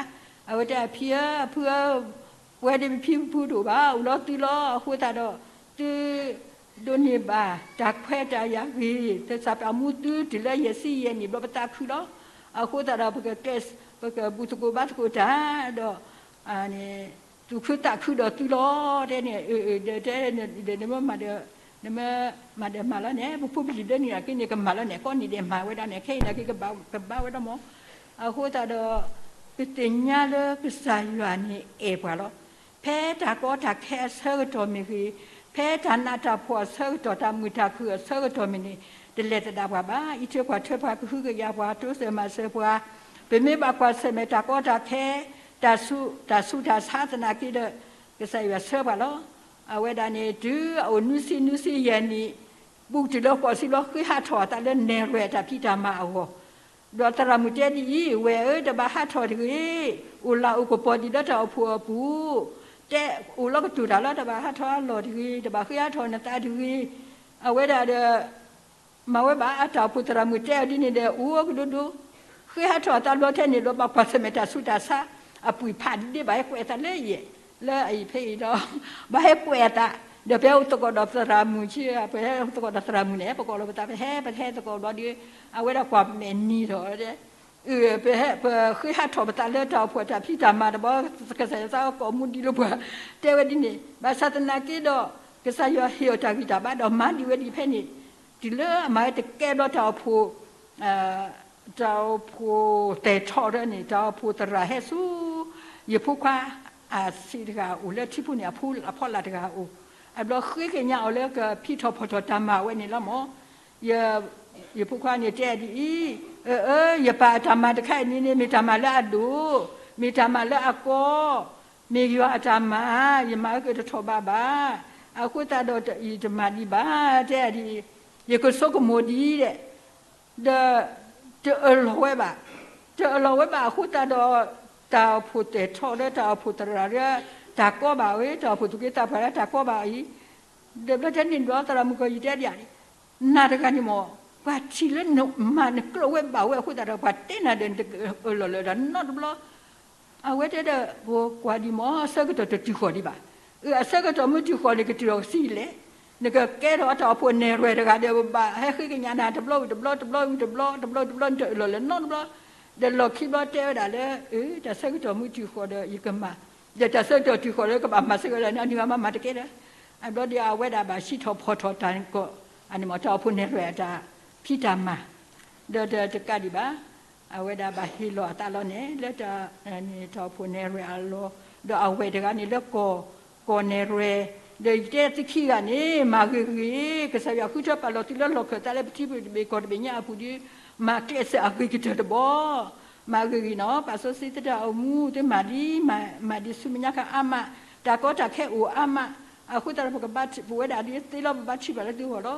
အဝဲတဲ အဖံဧၢ အဖုဧၢ, ပဝဲဒၣ်ပဖံပဖုတအိၣ်ဘၣ်, အိၣ်လီၤသုလီၤ. အဃိသတးဒီး သု ဒိးန့ၢ်ဘၣ်တၢ်ခွဲးတၢ်ယာ်ဂ့ၤ, သးစၢ်ပာ်မူသုတုၤလၢယဲၢ်ဆံယဲၢ်နံၣ်ဘျီ ပသးခုလီၤ. အဃိသတးဒီး ပကကျဲး ပကဘူၣ်သကိးဘါသကိးတၢ်ဒီး သူၣ်ခုသးခုဒီးသုလီၤ. တဲန့ၣ် ဒီးတဲန့ၣ်ဒီး နမ့ၢ်မၤဒီး နမ့ၢ်မၤဒီးမၤလီၤန့ၣ် ပဖိပလံၤလၢန့ၣ်နာ်က့န့ၣ် ကမၤလီၤန့ၣ် ကိးနံၤဒဲးမၤဝဲဒၣ်န့ၣ် ခဲအံၤနာ်က့ကဘၣ်ဝဲဒၣ်မး. အဃိသတးဒီး ပသ့ၣ်ညါလၢကစၢ်ယွၤန့ၣ်အဲၣ်ပှၤလီၤ. ဖဲတၢ်ကီတၢ်ခဲအဆၢကတီၢ်မ့ၢ်ဂ့ၤ, ဖဲတၢ်နးတၢ်ဖှီၣ်အဆၢကတီၢ် တၢ်မုာ်တၢ်ခုၣ်အဆၢကတီၢ်မ့ၢ်န့ၣ် တလဲၤသဒၣ်ပှၤဘၣ်. အံးထွဲကွၢ်ထွဲပှၤ ကဟုကယာ်ပှၤ တိစၢၤမၤစၢၤပှၤ, ပမ့ၢ်ဘၣ်ကွၢ်ဆၢၣ်မဲာ်တၢ်ကီတၢ်ခဲ တၢ်ဆူး တၢ်ဆူးတၢ်ဆါသနာ်က့ဒီး ကစၢ်ယွၤဆှၢပှၤလီၤ. အဝဲဒၣ်န့ၣ် တုၤအအိၣ်နွံဆံနွံဆံယဲၢ်နံၣ် ဘူးတုၤလၢဃိးဆံဘျီ ဃ့ဟးထီၣ်အသးလၢနဲၣ်ရွဲၣ်အတၢ်ဖံးတၢ်မၤအဂီၢ် ဒီးသရၣ်မုၣ်တဲဒ်အံၤ, ဝဲၢ်ဧၢ, တဘၣ်ဟးထီၣ်တဂ့ၤ, အိၣ်လၢအိၣ်ကပီၤဒံးလၢတၢ်အိၣ်ဖှိၣ်အပူၤ, တဲအိၣ်လီၤကတိၤတၢ်လီၤ, တဘၣ်ဟးထီၣ်အလီၢ်တဂ့ၤ, တဘၣ်ဃ့ဟးထီၣ်နသးတဂ့ၤ. အဝဲဒၣ်ဒီး မၤဝဲဘၣ်အတၢ်အိၣ်ဖှိၣ်သရၣ်မုၣ်တဲအီၤဒ်န့ၣ်ဒီး အိၣ်ကဒိဒိ, ဃ့ဟးထီၣ်အသးဘျီထဲန့ၣ်ဒီး ဘၣ်ကွၢ်ဆၢၣ်မဲာ်တၢ်ဆူးတၢ်ဆါ, အပှ့ၤဖးဒ့ဘၣ်ဟဲကွဲးအသးလၢယဲၢ်, လၢအအံၤဖဲအံၤဒီး ဘၣ်ဟဲကွဲးအသး, ဒီးပဟဲအိၣ်သကိးဒီးသရၣ်မုၣ်ဆံ, ပဟဲအိၣ်သကိးဒီးသရၣ်မုၣ်န့ၣ် ပကိးလီၤပသး ပဟဲ ပဟဲသကိးဘျီဒီး အဝဲဒၣ်ကွၢ်မဲာ်နံၤထီၣ် ပဃ့ဟးထီၣ်ပသးလၢတၢ်အိၣ်ဖှိၣ်တၢ်ဖံးတၢ်မၤတဘျီ, ကစၢ်ယွၤသးအီကိးမူဒံးလိာ်ပှၤ, တဲဝဲဒ်န့ၣ်, ဘၣ်ဆၣ်သနာ်က့ဒီး ကစၢ်ယွၤဟ့ၣ်အီၤတၢ်ဂံၢ်တၢ်ဘါဒီးမၤဒံးဝဲဒံးဖဲန့ၣ်, တုၤလၢအမၤဝဲတကဲဘျီတၢ်အိၣ်ဖှိၣ် တၢ်အိၣ်ဖှိၣ်သဲးထီၣ်ဒၣ်န့ၣ် တၢ်အိၣ်ဖှိၣ်သရၣ်ဟဲဆူ ယဖိခွါ အဆံးတဂၤအိၣ်လၢထံဖိန့ၣ်အဖိလၢ်တဂၤအိၣ်, အဘျီဃ့ကညးအီၤလၢကဖံးထီၣ်ဖီၣ်ထီၣ်တၢ်မၤဝဲန့ၣ်လီၤမၢ်. ယဖိခွါန့ၣ်တဲဒ်အံၤ, အၢ ယပၢ်အတၢ်မၤတခါအံၤန့ၣ်န့ၣ် မ့ၢ်တၢ်မၤလၢအဒိၣ်, မ့ၢ်တၢ်မၤလၢအကီ, မ့ၢ်ယွၤအတၢ်မၤ, ယမၤဝဲက့ၤတထီၣ်ဘးဘၣ်, အဃိသတးဒီးယတမၤဒံးဘၣ်, တဲဒ်အံၤ, ယကဆိကမိၣ်ဒံးဒဲး ဒီး တအၢၣ်လီၤဝဲဘၣ်, တအၢၣ်လီၤဝဲဘၣ်အဃိသတးဒီး တၢ်အိၣ်ဖှိၣ်သဲးထီၣ်ဒီးတၢ်အိၣ်ဖှိၣ်သရၣ်ဒီး တၢ်ကီဘၣ်ဝဲ, တၢ်အိၣ်ဖှိၣ်သူၣ်က့သးပှၢ်လၢတၢ်ကီဘၣ်အံၤ, ဒီးဘျီတဲန့ၣ်ဘျီသရၣ်မုၣ်ကီးယတဲဒ်အံၤ, နၤတဂၤန့ၣ်မၢ်, ပှၤထံၣ်လၢနမၤနကျိာ်ဝဲဘၣ်ဝဲအဃိသတးဒီး ပှၤတဲနၤဒီးနတအၢၣ်လီၤလၢၤဒီးနီတဘျီ အဝဲတဲဒီး ပကွၢ်ဒံးမၢ် အဆၢကတီၢ်တတုၤဃီၤဒံးဘၣ်. အဆၢကတီၢ်မ့ၢ်တုၤဃီၤန့ၣ် ကတုၤထီၣ်ကသံလဲၣ်. နကကဲထီၣ်အတၢ်အိၣ်ဖှိၣ်နဲၣ်ရွဲၣ်တဂၤဒီး ပဘၣ်ဟဲဃ့ကညးနၤတဘျီဝံၤတဘျီ တဘျီဝံၤတဘျီ တဘျီဝံၤတဘျီ နတအၢၣ်လီၤလၢၤနီတဘျီ. ဒီးလီၢ်ခံဘျီတဲဝဲဒၣ်လၢ အၢ တၢ်ဆၢကတီၢ်မ့ၢ်တုၤဃီၤဒီးယကမၤ, ဒီးတၢ်ဆၢကတီၢ်တုၤဃီၤလၢကဘၣ်မၤစ့ၢ်ကီးလၢနၤန့ၣ် မၤမၤတကဲဒီး အဘျီဒီးအဝဲဒၣ်ဘၣ်စံးထီၣ်ဖီၣ်ထီၣ်တၢ်ကီး အန့ၣ်မ့ၢ်တၢ်အိၣ်ဖှိၣ်နဲၣ်ရွဲၣ်အတၢ်ဖံးတၢ်မၤ ဒီးတကးဒံးဘၣ် အဝဲဒၣ်ဘၣ်ဟ့ၣ်လီၤအသးလီၤန့ၣ် လၢတၢ် တၢ်အိၣ်ဖှိၣ်နဲၣ်ရွဲၣ်အလီၢ်, ဒီးအဝဲၢ်တဂၤန့ၣ်လၢကီၢ်, ကီၢ်နဲၣ်ရွဲၣ်, ဒီးယတဲသုခံဂၤန့ၣ် မၤဂ့ၤဂ့ၤ, ကစၢ်ယွၤဃုထၢပာ်လီၤသုလၢလီၢ်ခၢၣ်သးလၢပထံပကမ့ၢ်ကီၢ်တဘ့ၣ်ညါအပူၤဒီး မၤကျဲးစၢးအဂ့ၤကတၢၢ်တဘီ မၤဂ့ၤဂ့ၤနီၤ, ပာ်စီဆှံသတးအမူ သုမၤဒ်, မၤဒ်ဆူမဲာ်ညါခါအါမး, တၢ်ကီတၢ်ခဲအိၣ်အါမး, အဃိသတးဒီးပကဘၣ်ပဝဲဒၣ်ဒ်သ့လီၤ ပဘၣ်ထံၣ်ဘၣ်လၢသုဂီၢ်လီၤ.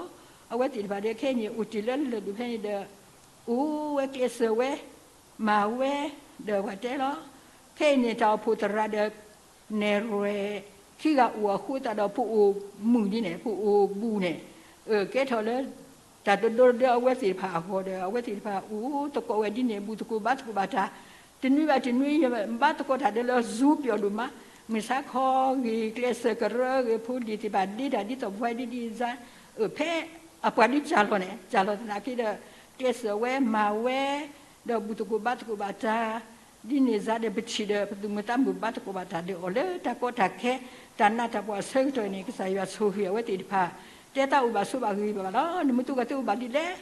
အဝဲသ့ၣ်တဖၣ်ဒီးခဲအံၤန့ၣ် အိၣ်တ့ၢ်လၢလၢၢ်ဒိၣ်ဖဲန့ၣ်ဒီး အိၣ်ဝဲကျဲးစၢးဝဲ, မၤဝဲ, ဒီးပှၤတဲလီၤ. ခဲအံၤန့ၣ် တၢ်အိၣ်ဖှိၣ်သရၣ်ဒီး နဲၣ်ရွဲၣ် ခံဂၤအိၣ်အဃိသတးဒီး ပအိၣ်မုာ်ဒ်န့ၣ် ပအိၣ်ဘူးန့ၣ်, ကဲထီၣ်လၢ တၢ်တဒိဒီးအဝဲသ့ၣ်တဖၣ်အဂီၢ်ဒီး အဝဲသ့ၣ်တဖၣ်အိၣ်သကိးဝဲဒ်န့ၣ် ဘူၣ်သကိးဘါသကိးဘၣ်တၢ်, တနွံဘၣ်တနွံ ယဘါသကိးတၢ်ဒီးလၢ Zoom ပျီဒိၣ်မး, မုၢ်ဆါခီဂ့ၤကျဲးစၢးကရၢဂ့ၤ ဖိလံၤသ့ၣ်တဖၣ်ဒ့တၢ်ဒ်သိးပဝဲဒ်ဒ်အံၤ, ဖဲအပှၤဒ်ကၢ်လီၤန့ၣ် ကၢ်လီၤသနာ်က့ဒီး ကျဲးစၢးဝဲမၤဝဲ, ဒီးဘူၣ်သကိးဘါသကိးဘၣ်တၢ်, ဒ်န့ၣ်စါဒီးပထံၣ်ဒီး ပသူၣ်မုာ်သးမုာ်ဘါသကိးဘၣ်တၢ်ဒီးအီၤလၢတၢ်ကီတၢ်ခဲ, တၢ်နးတၢ်ဖှီၣ်အဆၢကတီၢ်န့ၣ် ကစၢ်ယွၤဆိၣ်ဂ့ၤအဝဲသ့ၣ်တဖၣ်, တဲတၢ်အိၣ်ဘၣ်ဆိးဘၣ်ဂ့ၤဘၣ်ဘၣ်လီၤ. နမ့ၢ်သူၣ်ကသ့အိၣ်ဘၣ်ဒ်လဲၣ်,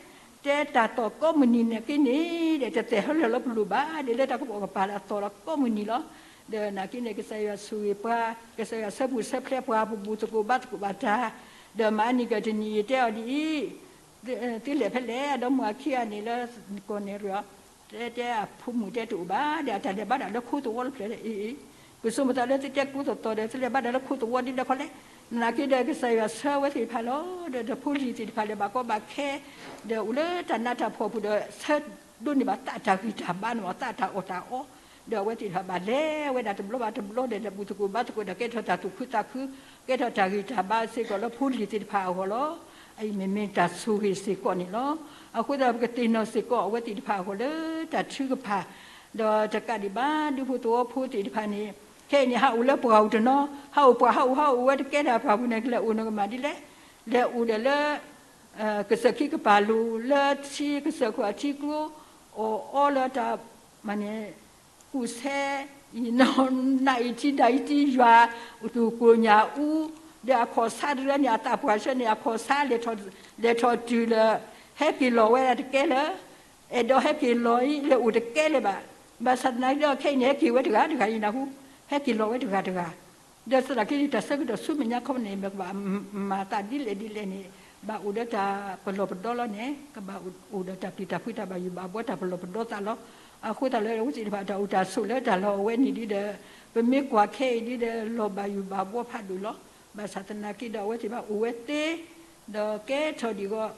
တဲတၢ်သီၣ်ကိးမုၢ်နံၤန့ၣ်က့န့ၣ် ဒီးတသ့ၣ်ဟဲလၢာ်လၢပလိၤဘၣ်, ဒ်လၢတၢ်ကပိာ်ကပၤလၢအသီၣ်လီၤကိးမုၢ်နံၤလီၤ. ဒီးနာ်က့န့ၣ် ကစၢ်ယွၤဆိၣ်ဂ့ၤပှၤ, ကစၢ်ယွၤဆၢပူၤဆၢဖျဲးပှၤ ပဘူၣ်သကိးဘါသကိးဘၣ်တၢ်, ဒီးမၤအနံၤကတနံၤယတဲအီၤဒ်အံၤ, သုလဲၤဖဲလဲၣ် အဒီမါဝၤခံဂၤန့ၣ်လၢ ကီၢ်နဲၣ်ရွဲၣ်အီၤ, တဲတဲအဖိမုၣ်တဲတအိၣ်ဘၣ်, ဒီးအတၢ်လဲၤဘါတၢ်လၢခိသဝီတဖျၢၣ်လၢအံၤ, ကဆိမိၣ်သးလၢသုတဲကိးသီၣ်သီၣ်ဒီး သုလဲၤဘါတၢ်လၢခိသဝီဒ်လဲၣ်ခီလဲၣ်, နာ်က့ဒီးကစၢ်ယွၤဆှၢဝဲသ့ၣ်တဖၣ်လီၤ. ဒီးဖိလံၤသ့ၣ်တဖၣ်လဲၤဘၣ်ကီဘၣ်ခဲ, ဒီးအိၣ်လၢတၢ်နးတၢ်ဖှီၣ်ပူၤဒီး ဆၢဒိးန့ၢ်ဘၣ်သးတၢ်ဂံၢ်တၢ်ဘါန့ၣ်မ့ၢ်သးတၢ်အီၣ်တၢ်အီ, ဒီးအဝဲသ့ၣ်တဖၣ်ဘၣ်လဲၤဝဲဒၣ်တဘျီဘၣ်တဘျီဒီး လဲၤဘူၣ်သကိးဘါသကိးဒီးကဲထီၣ်တၢ်သူၣ်ခုသးခု, ကဲထီၣ်တၢ်ဂံၢ်တၢ်ဘါစ့ၢ်ကီးလၢဖိလံၤသ့ၣ်တဖၣ်အဂီၢ်လီၤ. အအံၤမ့မ့ၢ်တၢ်ဆိၣ်ဂ့ၤစ့ၢ်ကီးန့ၣ်လီၤ. အဃိသတးပကသ့ၣ်နီၣ်စ့ၢ်ကီးအဝဲသ့ၣ်တဖၣ်အဂီၢ်လၢတၢ်ထုကဖၣ်, ဒီးတကးဒံးဘၣ် ဒူဖိသဝီဖိသ့ၣ်တဖၣ်န့ၣ်, ခဲအံၤန့ၣ် ဟးအိၣ်လၢပှၢ်အိၣ်တနီၤ, ဟးအိၣ်ပှၤဟးအိၣ်ဟးအိၣ်ဝဲတကဲဒၣ်ပှၢ်ပူၤန့ၣ် ကလဲၤအိၣ်နကမၤဒ်လဲၣ်, လဲၤအိၣ်ဒီးလၢ ကစၢၢ်ခံကပၤလိၤ လၢထံကစၢၢ်ခိၣ်အထံကျိ, အီၣ်အီလၢတၢ်မၤန့ၣ်, ကူၣ်ဆဲ, အံၤနီၢ်နၤအံၤထံဒၢ်အံၤထံယွၤ, သူၣ်ကိၢ်ညၣ်အူ, ဒီးအခီၣ်ဆါတရၢန့ၣ် အသးပှၢ်ဆၢန့ၣ် အခီၣ်ဆါ လဲၤထီၣ်တုၤလၢ ဟဲက့ၤလီၤဝဲဒၣ်တကဲလၢၤ, အဲၣ်ဒိးဟဲက့ၤလီၤအံၤ လဲၤအိၣ်တကဲလၢၤဘၣ်. ဘၣ်ဆၣ်သနာ်က့ဒီး ခဲအံၤန့ၣ် ဟဲက့ၤဝဲတဂၤတဂၤအံၤနၢ်ဟူ, ဟဲက့ၤလီၤဝဲတဂၤတဂၤ ဒီးသနာ်က့န့ၣ် တၢ်ဆၢကတီၢ်ဆူမဲာ်ညါခီန့ၣ် ပကဘၣ်မၤသးဒ်လဲၣ်ဒ်လဲၣ်န့ၣ်, ဘၣ်အိၣ်ဒီးတၢ်ပလီၢ်ပဒီလီၤန့ၣ်, ကဘၣ်အိၣ်ဒီးတၢ်ပျံၤတၢ်ဖုးတၢ်ဘၣ်ယိၣ်ဘၣ်ဘှီတၢ်ပလီၢ်ပဒီသးလီၤ. အဃိသတးလၢအဝဲသ့ၣ်တဖၣ်တၢ်အိၣ်တၢ်ဆိးလၢတၢ်လီၢ်အဝဲန့ၣ်ဒ်ဒီး, ပမ့ၢ်ကွၢ်ခဲအံၤဒ်ဒီး လီၤဘၣ်ယိၣ်ဘၣ်ဘှီဖးဒိၣ်လီၤ. ဘၣ်ဆၣ်သနာ်က့ဒီး အဝဲသ့ၣ်တဖၣ်အိၣ်ဝဲသ့, ဒီးကဲထီၣ်ဒံးဂီၢ်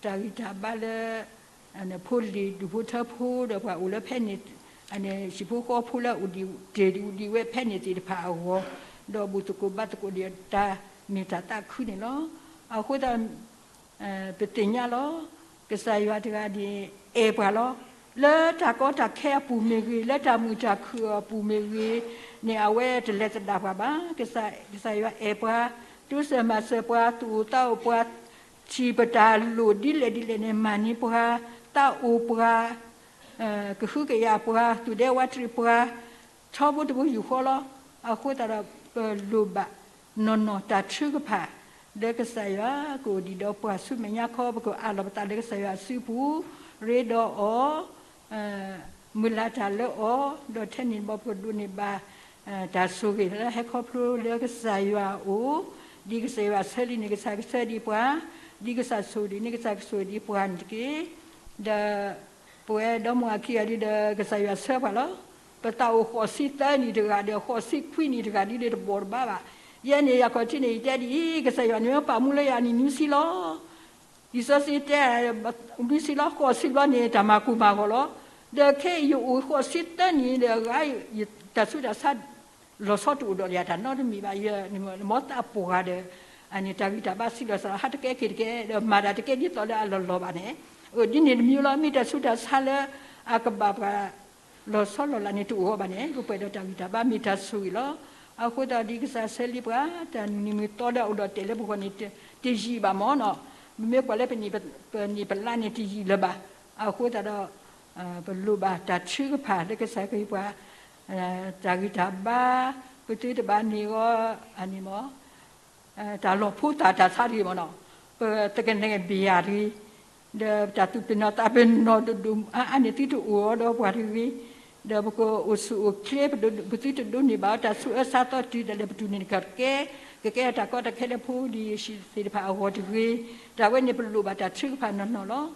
တၢ်ဂံၢ်တၢ်ဘါလၢ ဖိလံၤဒူၣ်ဖိထၢဖိဒီးပှၤအိၣ်လၢဖဲန့ၣ်, ဟံၣ်ဖိဃီဖိလၢအိၣ်ဒံးတ့ၢ်ဒံးဝဲဖဲန့ၣ်သ့ၣ်တဖၣ်အဂီၢ်, ဒီးဘူၣ်သကိးဘါသကိးဒီးတၢ်မ့ၢ်တၢ်သးခုန့ၣ်လီၤ. အဃိသတး ပသ့ၣ်ညါလီၤ. ကစၢ်ယွၤတဂၤန့ၣ် အဲၣ်ပှၤလီၤ. လၢတၢ်ကီတၢ်ခဲအပူၤမ့ၢ်ဂ့ၤ, လၢတၢ်မုာ်တၢ်ခုၣ်အပူၤမ့ၢ်ဂ့ၤန့ၣ် အဝဲတလဲၤသဒၣ်ပှၤဘၣ်. ကစၢ်ယွၤအဲၣ်ပှၤ, တိစၢၤမၤစၢၤပှၤ, သူၣ်အိၣ်သးအိၣ်ပှၤ, ထံၣ်ပတၢ်လိၣ်ဒ်လဲၣ်ဒ်လဲၣ်န့ၣ် မၤန့ၢ်ပှၤ, သးအိၣ်ပှၤ, ကဟုကယာ်ပှၤ, သူၣ်ဒဲဝးတရံးပှၤ, ထီဘိတဘိယူၢ်ဃီလီၤ. အဃိသတးဒီး ပလိၣ်ဘၣ်နီၢ်နီၢ်တၢ်ထုကဖၣ် လၢကစၢ်ယွၤကအိၣ်ဒံးဒီးပှၤဆူမဲာ်ညါခီ, ပကအးလီၤပသးလၢကစၢ်ယွၤစုပူၤ, ရ့ဒီးအီၤ, မုၢ်လၢ်တၢ်လၢအီၤ, ဒီးထဲန့ၣ်ဘၣ်ပကဒိးန့ၢ်ဘၣ် တၢ်ဆိၣ်ဂ့ၤလၢဟဲခီဖျိလၢကစၢ်ယွၤအအိၣ်, ဒ်ကစၢ်ယွၤဆၢလံန့ၣ် ကစၢ်ကဆၢဒံးပှၤ, ဒ်ကစၢ်ဆိၣ်ဂ့ၤဒံးန့ၣ် ကစၢ်ကဆိၣ်ဂ့ၤဒံးပှၤန့ၣ်တက့ၢ်. ဒီးပဝဲဒီမါအခံဂၤဒုဒီး ကစၢ်ယွၤဆၢပှၤလီၤ. ပသးအိၣ်ဃိးဆံသၢနံၣ်တဂၤဒီး ဃိးဆံခွံနံၣ်တဂၤဒ်န့ၣ်တဘီၣ်တဘၣ်ဘၣ်. ယဲန့ၣ် ယၤခီၣ်ထံးန့ၣ် ယတဲဒ်အံၤ, ကစၢ်ယွၤန့ၣ်ပာ်မူလၢယၤန့ၣ်နွံဆံလီၤ. လံာ်စီဆှံတဲ နွံဆံလီၤ, ဃိးဆံဘျီန့ၣ် တၢ်မၤကိၢ်မၤဂီၤလီၤ. ဒီးခဲအံၤယအိၣ်ဃိးဆံသၢနံၣ်ဒီး အဂၤ တၢ်ဆူးတၢ်ဆါ လီၤဆီတအိၣ်ဒီးယၤတၢ်နီတမံၤဘၣ်. ယမ့ၢ်သးပှၢ်ဒီး အန့ၣ်တၢ်ဂံၢ်တၢ်ဘါစံးလီၤစၢ်လီၤ ဟးတကဲက့ၤတကဲ ဒီးမၤတၢ်တကဲဒ်သိးလၢအလီၢ်လီၢ်ဘၣ်န့ၣ်, ဒ်န့ၣ်တမံၤလီၤ. မ့ၢ်တၢ်ဆူးတၢ်ဆါလၢအကဘၣ်ပှၤ လီၤဆီလီၤလးန့ၣ်တအိၣ်အီၤဘၣ်န့ၣ် ပပှဲၤဒီးတၢ်ဂံၢ်တၢ်ဘါမ့ၢ်တၢ်ဆိၣ်ဂ့ၤလီၤ. အဃိသတးဒ်ကစၢ်ဆၢလံပှၤ တၢ်နံၤမုၢ်သီဒီးအိၣ်ဒီးတဲာ်လၢပဂီၢ်န့ၣ် တယံာ်ဘၣ်မၢ်နီၤ. ပမ့ၢ်ကွၢ်လၢပနံၣ်ပလါန့ၣ်တယံာ်လၢၤဘၣ်. အဃိသတးဒီး ပလိၣ်ဘၣ်တၢ်ထုကဖၣ်လၢကစၢ်ခရံာ်ပှၤ တၢ်ဂံၢ်တၢ်ဘါ ပသုတဘၣ်န့ၢ်အီၤ အန့ၣ်မၢ် တၢ်လီၢ်ဖိသၣ်တၢ်ဆါတဂ့ၤမၢ်နီၤ, ပသကနဲၣ်ဘၣ်ယၤတဂ့ၤ, ဒီးတၢ်သူၣ်ပ့ၤနီၣ်သးပ့ၤနီၣ်ဒိၣ်ဒိၣ်အါအါန့ၣ် သုတအိၣ်အီၤဒီးပှၤတဂ့ၤ, ဒီးပကအိၣ်ဆူၣ်အိၣ်ချ့ ပသုတဒိးန့ၢ်ဘၣ်အီၤ တၢ်ဆူးအၢဆါသီတုၤဒၣ်လဲာ် ပတူၢ်န့ၢ်တၢ်ကီတၢ်ခဲ, ကကဲထီၣ်တၢ်ကီတၢ်ခဲလၢဖိလံၤဆံးသ့ၣ်တဖၣ်အဂီၢ်တဂ့ၤ, တၢ်ဝဲန့ၣ်ပလိၣ်ဘၣ်တၢ်ထုကဖၣ်နီၢ်နီၢ်လီၤ.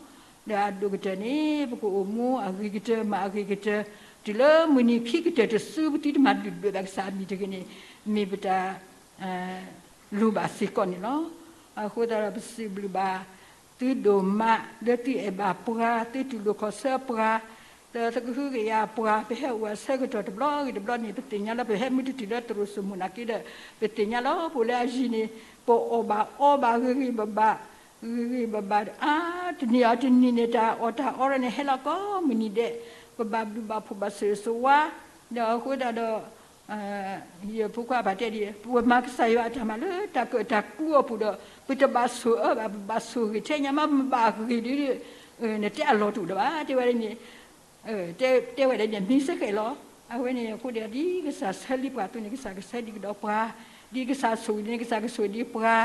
ဒီးအဒိၣ်ကတၢၢ်န့ၣ် ပကအိၣ်မူအဂ့ၤကတၢၢ် မၤအဂ့ၤကတၢၢ်, တုၤလၢမုၢ်နံၤခံကတၢၢ်တစု ပသုတမၤဒုၣ်ဒွဲၣ်ဘၣ်ကစၢ်အမံၤတဂ့ၤန့ၣ် မ့ၢ်ပတၢ် လိၣ်ဘၣ်စ့ၢ်ကီးန့ၣ်လီၤ. အဃိသတးဒီး ပစံးဘျုးဘၣ်သုဒိၣ်မး လၢသုအဲၣ်ဘၣ်ပှၤ, သုတူၢ်လိာ်ခီၣ်ဆၢပှၤ, ဒီးသုကဟုကယာ်ပှၤ, ပဟဲအိၣ်အဆၢကတီၢ်တဘျီဂ့ၤတဘျီန့ၣ် ပသ့ၣ်ညါလီၤ. ပဟဲမုၢ်တတုၤလၢတရူးစူၣ်မူၣ်နာ်က့ဒီး ပသ့ၣ်ညါလီၤ. ပအိၣ်လၢအယံၤန့ၣ် ပအီၣ်ဘၣ်အီဘၣ်ဂ့ၤဂ့ၤဘၣ်ဘၣ်, ဂ့ၤဂ့ၤဘၣ်ဘၣ် အါ တနံၤအီၤတနံၤန့ၣ် တၢ်အီၣ်တၢ်အီန့ၣ် ဟဲလီၤကိးမုၢ်နံၤဒဲး, ပဘၣ်ဘျုးဘၣ်ဖှိၣ်ဘၣ်ဆိၣ်ဂ့ၤဆိၣ်ဝါ, ဒီးအဃိသတးဒီး ယဖိခွါပာ်တဲဒ်အံၤ, ပမၤကစၢ်ယွၤအတၢ်မၤလၢတၢ်ကၢၣ်တၢ်ကျူအပူၤဒီး ပတဘၣ်ဆိၣ်အၢဘၣ်, ပဘၣ်ဆိၣ်ဂ့ၤထဲညါမး, ပဘၣ်ဂ့ၤဒီး နတဲအလီၢ်တအိၣ်ဒီးဘၣ်, တဲဝဲဒ်န့ၣ်, တဲဝဲဒ်န့ၣ် မ့ၢ်စ့ၢ်ကီးလီၤ. အဝဲန့ၣ်အဃိဒီး ဒ်ကစၢ်ဆၢလံပှၤအသိးန့ၣ် ကစၢ်ကဆၢဒံးကဒီးပှၤ, ဒ်ကစၢ်ဆိၣ်ဂ့ၤန့ၣ် ကစၢ်ကဆိၣ်ဂ့ၤဒံးပှၤ,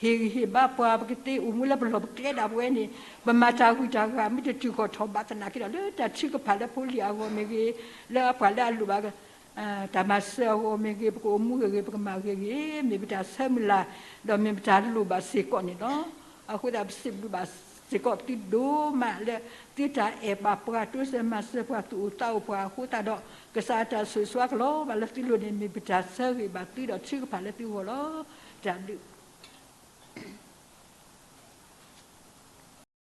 ဟ့ၣ်ဂံၢ်ဟ့ၣ်ဘါပှၤ, ပကသ့အိၣ်မူလၢပလီၢ်ပကျဲဒၣ်ပဝဲန့ၣ်, ပမၤတၢ်ဂုၤတၢ်ဂၤ မ့ၢ်တတုၤဃီၤထီၣ်ဘၣ်သနာ်က့ဒီး လၢတၢ်ထုကဖၣ်လၢဖိလံၤအဂီၢ်မ့ၢ်ဂ့ၤ, လၢပှၤလၢအလိၣ်ဘၣ် တၢ်မၤစၢၤအဂီၢ်မ့ၢ်ဂ့ၤ, ပကအိၣ်မူဂ့ၤဂ့ၤ, ပကမၤဂ့ၤဂ့ၤ, မ့ၢ်ပတၢ်ဆၢမုၢ်လၢ်, ဒီးမ့ၢ်ပတၢ်လိၣ်ဘၣ်စ့ၢ်ကီးန့ၣ်လီၤ. အဃိသတး ပစံးဘျုးဘၣ်စ့ၢ်ကီးသုဒိၣ်မးလၢ သုတၢ်အဲၣ်ဘၣ်ပှၤ, တိစၢၤမၤစၢၤပှၤ, သူၣ်အိၣ်သးအိၣ်ပှၤအဃိသတးဒီး ကစၢ်အတၢ်ဆိၣ်ဂ့ၤဆိၣ်ဝါကလီၤဘၣ်လၢသုလိၤန့ၣ် မ့ၢ်ပတၢ်ဆၢဂ့ၤဘၣ်သုဒီးထုကဖၣ်လၢသုဂီၢ်လီၤ. တၢ်ဘျုး